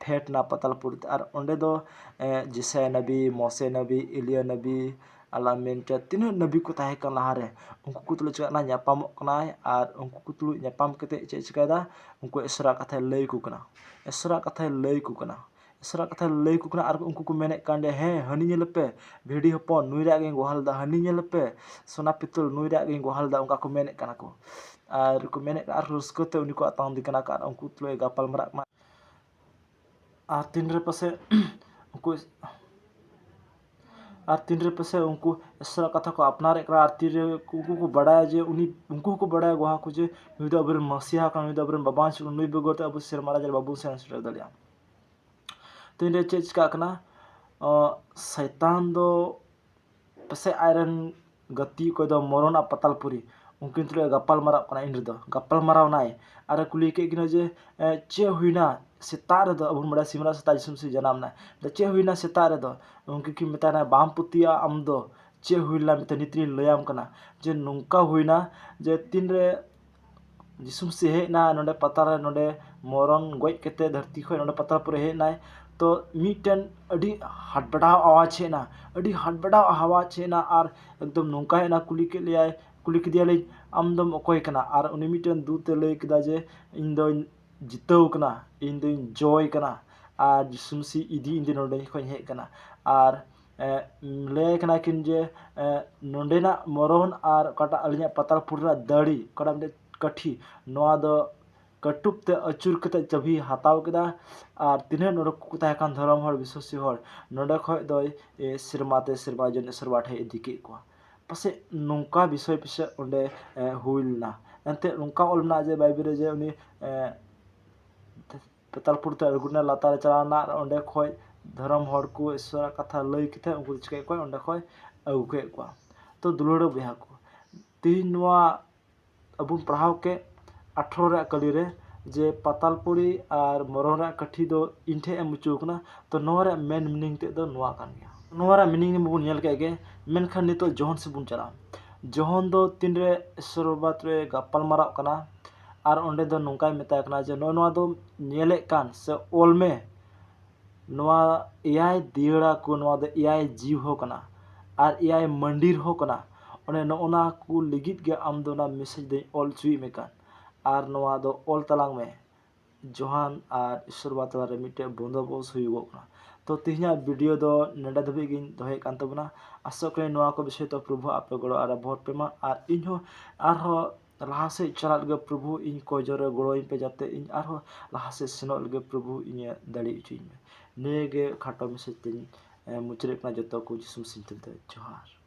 ᱯᱷᱮᱰ ᱱᱟ ᱯᱟᱛᱟᱞᱯᱩᱨᱤ ᱛᱮ, ᱟᱨ ᱚᱸᱰᱮ ᱫᱚ, ᱮ, ᱡᱮᱥᱟᱭᱟ ᱱᱟᱵᱤ, ᱢᱚᱥᱮ ᱱᱟᱵᱤ, ᱮᱞᱤᱭᱟ ᱱᱟᱵᱤ, ᱟᱞᱟ ᱢᱮᱱᱴᱮ ᱛᱤᱱᱟᱹᱜ ᱱᱟᱵᱤ ᱠᱚ ᱛᱟᱦᱮᱸ ᱠᱟᱱ ᱞᱟᱦᱟᱨᱮ, ᱩᱱᱠᱩ ᱠᱚ ᱛᱩᱞᱩᱡ ᱪᱮᱠᱟᱜ ᱠᱟᱱᱟ? ᱧᱟᱯᱟᱢᱚᱜ ᱠᱟᱱᱟᱭ ᱟᱨ ᱩᱱᱠᱩ ᱠᱚ ᱛᱩᱞᱩᱡ ᱧᱟᱯᱟᱢ ᱠᱟᱛᱮ ᱪᱮᱫ ᱮ ᱪᱤᱠᱟᱹᱭᱮᱫᱟ? ᱩᱱᱠᱩ ᱤᱥᱚᱨᱟᱜ ᱠᱟᱛᱷᱟᱭ ᱞᱟᱹᱭ ᱟᱠᱚ ᱠᱟᱱᱟ, ᱤᱥᱚᱨᱟᱜ ᱠᱟᱛᱷᱟᱭ ᱞᱟᱹᱭ ᱟᱠᱚ ᱠᱟᱱᱟ, ᱤᱥᱚᱨᱟᱜ ᱠᱟᱛᱷᱟᱭ ᱞᱟᱹᱭ ᱟᱠᱚ ᱠᱟᱱᱟ᱾ ᱟᱨ ᱩᱱᱠᱩ ᱠᱚ ᱢᱮᱱᱮᱫ ᱠᱟᱱ ᱡᱮ, "ᱦᱮᱸ, ᱦᱟᱹᱱᱤ ᱧᱮᱞᱮᱯᱮ, ᱵᱷᱤᱰᱤ ᱦᱚᱯᱚᱱ, ᱱᱩᱭ ᱨᱟᱜ ᱜᱮᱧ ᱜᱚᱦᱟᱞ ᱮᱫᱟ, ᱦᱟᱹᱱᱤ ᱧᱮᱞᱮᱯᱮ, ᱥᱚᱱᱟ ᱯᱤᱛᱚᱞ, ᱱᱩᱭ ᱨᱟᱜ ᱜᱮᱧ ᱜᱚᱦᱟᱞ ᱮᱫᱟ", ᱚᱱᱠᱟ ᱠᱚ ᱢᱮᱱᱮᱫ ᱠᱟᱱᱟ ᱠᱚ᱾ ᱟᱨ ᱠᱚ ᱢᱮᱱᱮᱫ ᱠᱟᱱᱟ, ᱟᱨ ᱨᱟᱹᱥᱠᱟᱹ ᱛᱮ ᱩᱱᱤ ᱠᱚ ᱟᱛᱟᱝ ᱮᱫᱮ ᱠᱟᱱᱟ ᱠᱚ ᱟᱨ ᱩᱱᱠᱩ ᱛᱩᱞᱩᱡ ᱮ ᱜᱟᱯᱟᱞ ᱢᱟᱨᱟᱜ ᱠᱟᱱᱟ᱾ ᱟᱨ ᱛᱤᱱᱨᱮ ᱯᱟᱥᱮ ᱩᱱᱠᱩ, ᱟᱨ ᱛᱤᱱᱨᱮ ᱯᱟᱥᱮ ᱩᱱᱠᱩ ᱤᱥᱚᱨᱟᱜ ᱠᱟᱛᱷᱟ ᱠᱚ ᱟᱯᱱᱟᱨᱮᱫ ᱠᱟᱱᱟ, ᱟᱨ ᱛᱤᱨᱮ ᱩᱱᱠᱩ ᱠᱚ ᱵᱟᱰᱟᱭᱟ ᱡᱮ ᱩᱱᱤ, ᱩᱱᱠᱩ ᱦᱚᱸᱠᱚ ᱵᱟᱰᱟᱭᱟ ᱜᱚᱦᱟ ᱠᱚ ᱡᱮ ᱱᱩᱭ ᱫᱚ ᱟᱵᱚᱨᱮᱱ ᱢᱟᱥᱤᱦᱟ ᱠᱟᱱᱟ, ᱱᱩᱭ ᱫᱚ ᱟᱵᱚᱨᱮᱱ ᱵᱟᱵᱟ ᱦᱚᱸ, ᱱᱩᱭ ᱵᱮᱜᱚᱨ ᱛᱮ ᱟᱵᱚ ᱥᱮᱨᱢᱟ ᱨᱟᱡᱽ ᱨᱮ ᱵᱟᱵᱚᱱ ᱥᱮᱱ ᱥᱮᱴᱮᱨ ᱫᱟᱲᱮᱭᱟᱜᱼᱟ᱾ ᱛᱤᱱᱨᱮ ᱪᱮᱫ ᱪᱤᱠᱟᱹᱜ ᱠᱟᱱᱟ? ᱚ, ᱥᱟᱭᱛᱟᱱ ᱫᱚ ᱯᱟᱥᱮᱡ ᱟᱡᱨᱮᱱ ᱜᱟᱛᱮ ᱚᱠᱚᱭ ᱫᱚ ᱢᱚᱨᱚᱱ ᱟᱨ ᱯᱟᱛᱟᱞᱯᱩᱨᱤ, ᱩᱱᱠᱤᱱ ᱛᱩᱞᱩᱡ ᱮ ᱜᱟᱯᱟᱞ ᱢᱟᱨᱟᱣ ᱠᱟᱱᱟ᱾ ᱤᱱ ᱨᱮᱫᱚ ᱜᱟᱯᱟᱞ ᱢᱟᱨᱟᱣ ᱱᱟᱭ ᱟᱨ ᱮ ᱠᱩᱞᱤ ᱠᱮᱫ ᱠᱤᱱᱟ ᱡᱮ, "ᱮ, ᱪᱮᱫ ᱦᱩᱭᱱᱟ ᱥᱮᱛᱟᱜ ᱨᱮᱫᱚ?" ᱟᱵᱚ ᱵᱚᱱ ᱵᱟᱲᱟᱭᱟ ᱥᱤᱢᱨᱟᱜ ᱥᱮᱛᱟᱜ ᱡᱤᱥᱩ ᱢᱟᱹᱥᱤᱦ ᱡᱟᱱᱟᱢ ᱱᱟᱭ᱾ ᱟᱫᱚ ᱪᱮᱫ ᱦᱩᱭᱱᱟ ᱥᱮᱛᱟᱜ ᱨᱮᱫᱚ? ᱩᱱᱠᱤᱱ ᱠᱤᱱ ᱢᱮᱛᱟᱭ ᱠᱟᱱᱟ, "ᱵᱟᱢ ᱯᱟᱹᱛᱭᱟᱹᱜᱼᱟ ᱟᱢ ᱫᱚ, ᱪᱮᱫ ᱦᱩᱭ ᱞᱮᱱᱟ ᱢᱮᱱᱛᱮ ᱱᱤᱛ ᱨᱤᱧ ᱞᱟᱹᱭᱟᱢ ᱠᱟᱱᱟ ᱡᱮ ᱱᱚᱝᱠᱟ ᱦᱩᱭᱱᱟ ᱡᱮ ᱛᱤᱱᱨᱮ ᱡᱤᱥᱩ ᱢᱟᱹᱥᱤᱦ ᱦᱮᱡ ᱮᱱᱟ ᱱᱚᱰᱮ ᱯᱟᱛᱟᱞ ᱨᱮ, ᱱᱚᱰᱮ ᱢᱚᱨᱚᱱ ᱜᱚᱡ ᱠᱟᱛᱮ ᱫᱷᱟᱹᱨᱛᱤ ᱠᱷᱚᱱ ᱱᱚᱰᱮ ᱯᱟᱛᱟᱞᱯᱩᱨ ᱨᱮ ᱦᱮᱡ ᱮᱱᱟᱭ, ᱛᱚ ᱢᱤᱫᱴᱮᱱ ᱟᱹᱰᱤ ᱦᱟᱰᱵᱟᱰᱟᱣ ᱟᱣᱟᱡᱽ ᱦᱮᱡ ᱮᱱᱟ, ᱟᱹᱰᱤ ᱦᱟᱰᱵᱟᱰᱟᱣ ᱟᱣᱟᱡᱽ ᱦᱮᱡ ᱮᱱᱟ ᱟᱨ ᱮᱠᱫᱚᱢ ᱱᱚᱝᱠᱟ ᱦᱮᱡ ᱮᱱᱟ, ᱠᱩᱞᱤ ᱠᱮᱫ ᱞᱮᱭᱟᱭ, ᱠᱩᱞᱤ ᱠᱮᱫᱮᱭᱟᱞᱤᱧ, 'ᱟᱢ ᱫᱚᱢ ᱚᱠᱚᱭ ᱠᱟᱱᱟ?' ᱟᱨ ᱩᱱᱤ ᱢᱤᱫᱴᱮᱱ ᱫᱩᱛ ᱮ ᱞᱟᱹᱭ ᱠᱮᱫᱟ ᱡᱮ, 'ᱤᱧ ᱫᱚᱧ ᱡᱤᱛᱟᱹᱣ ᱠᱟᱱᱟ, ᱤᱧ ᱫᱚᱧ ᱡᱚᱭ ᱠᱟᱱᱟ ᱟᱨ ᱡᱤᱥᱩ ᱢᱟᱹᱥᱤᱦ ᱤᱫᱤ ᱤᱧ ᱫᱚ ᱱᱚᱰᱮ ᱠᱷᱚᱱ ᱤᱧ ᱦᱮᱡ ᱠᱟᱱᱟ᱾ ᱟᱨ, ᱮ, ᱞᱟᱹᱭᱟᱭ ᱠᱟᱱᱟ ᱠᱤᱱ ᱡᱮ, ᱮ, ᱱᱚᱰᱮᱱᱟᱜ ᱢᱚᱨᱚᱱ ᱟᱨ ᱚᱠᱟᱴᱟᱜ ᱟᱹᱞᱤᱧᱟᱜ ᱯᱟᱛᱟᱞᱯᱩᱨ ᱨᱮᱱᱟᱜ ᱫᱟᱲᱮ, ᱚᱠᱟᱴᱟᱜ ᱢᱤᱫᱴᱮᱡ ᱠᱟᱹᱴᱷᱤ, ᱱᱚᱣᱟ ᱫᱚ ᱠᱟᱹᱴᱩᱵ ᱛᱮ ᱟᱹᱪᱩᱨ ᱠᱟᱛᱮ ᱪᱟᱹᱵᱤ ᱦᱟᱛᱟᱣ ᱠᱮᱫᱟ᱾ ᱟᱨ ᱛᱤᱱᱟᱹᱜ ᱱᱚᱰᱮ ᱠᱚ ᱛᱟᱦᱮᱸ ᱠᱟᱱ ᱫᱷᱚᱨᱚᱢ ᱦᱚᱲ, ᱵᱤᱥᱣᱟᱥᱤ ᱦᱚᱲ, ᱱᱚᱰᱮ ᱠᱷᱚᱡ ᱫᱚᱭ, ᱮ, ᱥᱮᱨᱢᱟ ᱛᱮ ᱥᱮᱨᱢᱟ ᱡᱚᱱ ᱤᱥᱚᱨᱵᱟ ᱴᱷᱮᱡ ᱤᱫᱤ ᱠᱮᱫ ᱠᱚᱣᱟ᱾ ᱯᱟᱥᱮᱡ ᱱᱚᱝᱠᱟ ᱵᱤᱥᱚᱭ ᱯᱤᱥᱚᱭ ᱚᱸᱰᱮ, ᱮ, ᱦᱩᱭ ᱞᱮᱱᱟ᱾ ᱮᱱᱛᱮᱫ ᱱᱚᱝᱠᱟ ᱚᱞ ᱢᱮᱱᱟᱜᱼᱟ ᱡᱮ ᱵᱟᱭᱵᱮᱞ ᱨᱮ ᱡᱮ ᱩᱱᱤ, ᱮ, ᱯᱟᱛᱟᱞᱯᱩᱨᱤ ᱛᱮ ᱟᱬᱜᱚᱱᱟ, ᱞᱟᱛᱟᱨ ᱨᱮ ᱪᱟᱞᱟᱣ ᱮᱱᱟ ᱟᱨ ᱚᱸᱰᱮ ᱠᱷᱚᱡ ᱫᱷᱚᱨᱚᱢ ᱦᱚᱲ ᱠᱚ ᱤᱥᱚᱨᱟᱜ ᱠᱟᱛᱷᱟ ᱞᱟᱹᱭ ᱠᱟᱛᱮ ᱩᱱᱠᱩ ᱫᱚ ᱪᱤᱠᱟᱹᱭᱮᱫ ᱠᱚᱣᱟ, ᱚᱸᱰᱮ ᱠᱷᱚᱡ ᱟᱹᱜᱩ ᱠᱮᱫ ᱠᱚᱣᱟ᱾ ᱛᱚ ᱫᱩᱞᱟᱹᱲ ᱵᱚᱭᱦᱟ ᱠᱚ, ᱛᱮᱦᱮᱧ ᱱᱚᱣᱟ ᱟᱵᱚ ᱵᱚᱱ ᱯᱟᱲᱦᱟᱣ ᱠᱮᱫ ᱟᱴᱷᱨᱚ ᱨᱮᱭᱟᱜ ᱠᱟᱹᱞᱤ ᱨᱮ ᱡᱮ ᱯᱟᱛᱟᱞᱯᱩᱨᱤ ᱟᱨ ᱢᱚᱨᱚᱱ ᱨᱮᱭᱟᱜ ᱠᱟᱹᱴᱷᱤ ᱫᱚ ᱤᱧ ᱴᱷᱮᱡ ᱮᱢ ᱚᱪᱚ ᱟᱠᱟᱱᱟ᱾ ᱛᱚ ᱱᱚᱣᱟ ᱨᱮᱭᱟᱜ ᱢᱮᱱ ᱢᱤᱱᱤᱝ ᱛᱮᱫ ᱫᱚ ᱱᱚᱣᱟ ᱠᱟᱱ ᱜᱮᱭᱟ᱾ ᱱᱚᱣᱟ ᱨᱮᱭᱟᱜ ᱢᱤᱱᱤᱝ ᱢᱟᱵᱚᱱ ᱧᱮᱞ ᱠᱮᱫ ᱜᱮ, ᱢᱮᱱᱠᱷᱟᱱ ᱱᱤᱛᱚᱜ ᱡᱚᱦᱚᱱ ᱥᱮᱫ ᱵᱚᱱ ᱪᱟᱞᱟᱜᱼᱟ᱾ ᱡᱚᱦᱚᱱ ᱫᱚ ᱛᱤᱱᱨᱮ ᱤᱥᱚᱨ ᱵᱟᱵᱟ ᱛᱮ ᱜᱟᱯᱟᱞ ᱢᱟᱨᱟᱣ ᱠᱟᱱᱟ ᱟᱨ ᱚᱸᱰᱮ ᱫᱚ ᱱᱚᱝᱠᱟᱭ ᱢᱮᱛᱟᱭ ᱠᱟᱱᱟ ᱡᱮ ᱱᱚᱜᱼᱚ ᱱᱚᱣᱟ ᱫᱚ ᱧᱮᱞᱮᱫ ᱠᱟᱱ ᱥᱮ ᱚᱞ ᱢᱮ, ᱱᱚᱣᱟ ᱮᱭᱟᱭ ᱫᱤᱭᱟᱹᱲᱟ ᱠᱚ, ᱱᱚᱣᱟ ᱫᱚ ᱮᱭᱟᱭ ᱡᱤᱣᱤ ᱦᱚᱸ ᱠᱟᱱᱟ ᱟᱨ ᱮᱭᱟᱭ ᱢᱟᱹᱱᱰᱤᱨ ᱦᱚᱸ ᱠᱟᱱᱟ᱾ ᱚᱱᱮ ᱱᱚᱜᱼᱚ ᱱᱟ ᱠᱚ ᱞᱟᱹᱜᱤᱫ ᱜᱮ ᱟᱢ ᱫᱚ ᱚᱱᱟ ᱢᱮᱥᱮᱡᱽ ᱫᱚᱧ ᱚᱞ ᱦᱚᱪᱚᱭᱮᱫ ᱢᱮ ᱠᱟᱱ᱾ ᱟᱨ ᱱᱚᱣᱟ ᱫᱚ ᱚᱞ ᱛᱟᱞᱟᱝ ᱢᱮ᱾ ᱡᱚᱦᱟᱱ ᱟᱨ ᱤᱥᱚᱨ ᱵᱟᱵᱟ ᱛᱟᱞᱟᱨᱮ ᱢᱤᱫᱴᱮᱡ ᱵᱚᱱᱫᱳᱵᱚᱥ ᱦᱩᱭᱩᱜᱚᱜ ᱠᱟᱱᱟ᱾ ᱛᱚ ᱛᱮᱦᱮᱧᱟᱜ ᱵᱷᱤᱰᱤᱭᱳ ᱫᱚ ᱱᱚᱰᱮ ᱫᱷᱟᱹᱵᱤᱡ ᱜᱤᱧ ᱫᱚᱦᱚᱭᱮᱫ ᱠᱟᱱ ᱛᱟᱵᱚᱱᱟ᱾ ᱟᱥᱚᱜ ᱠᱟᱹᱱᱟᱹᱧ ᱱᱚᱣᱟ ᱠᱚ ᱵᱤᱥᱚᱭ ᱛᱮ ᱯᱨᱚᱵᱷᱩ ᱟᱯᱮ ᱜᱚᱲᱚ ᱟᱨ ᱵᱷᱚᱨ ᱯᱮ ᱢᱟ, ᱟᱨ ᱤᱧ ᱦᱚᱸ ᱟᱨᱦᱚᱸ ᱞᱟᱦᱟ ᱥᱮᱫ ᱪᱟᱞᱟᱜ ᱞᱟᱹᱜᱤᱫ ᱯᱨᱚᱵᱷᱩ ᱤᱧ ᱠᱚ ᱡᱳᱨᱮ ᱜᱚᱲᱚᱧ ᱯᱮ, ᱡᱟᱛᱮ ᱤᱧ ᱟᱨᱦᱚᱸ ᱞᱟᱦᱟ ᱥᱮᱫ ᱥᱮᱱᱚᱜ ᱞᱟᱹᱜᱤᱫ ᱯᱨᱚᱵᱷᱩ ᱤᱧᱮ ᱫᱟᱲᱮ ᱦᱚᱪᱚᱧ ᱢᱮ᱾ ᱱᱤᱭᱟᱹ ᱜᱮ ᱠᱷᱟᱴᱚ ᱢᱮᱥᱮᱡᱽ ᱛᱤᱧ, ᱮ, ᱢᱩᱪᱟᱹᱫᱮᱫ ᱠᱟᱱᱟ᱾ ᱡᱚᱛᱚ ᱠᱚ ᱡᱤᱥᱩ ᱢᱟᱥᱤ ᱧᱩᱛᱩᱢ ᱛᱮ ᱡᱚᱦᱟᱨ᱾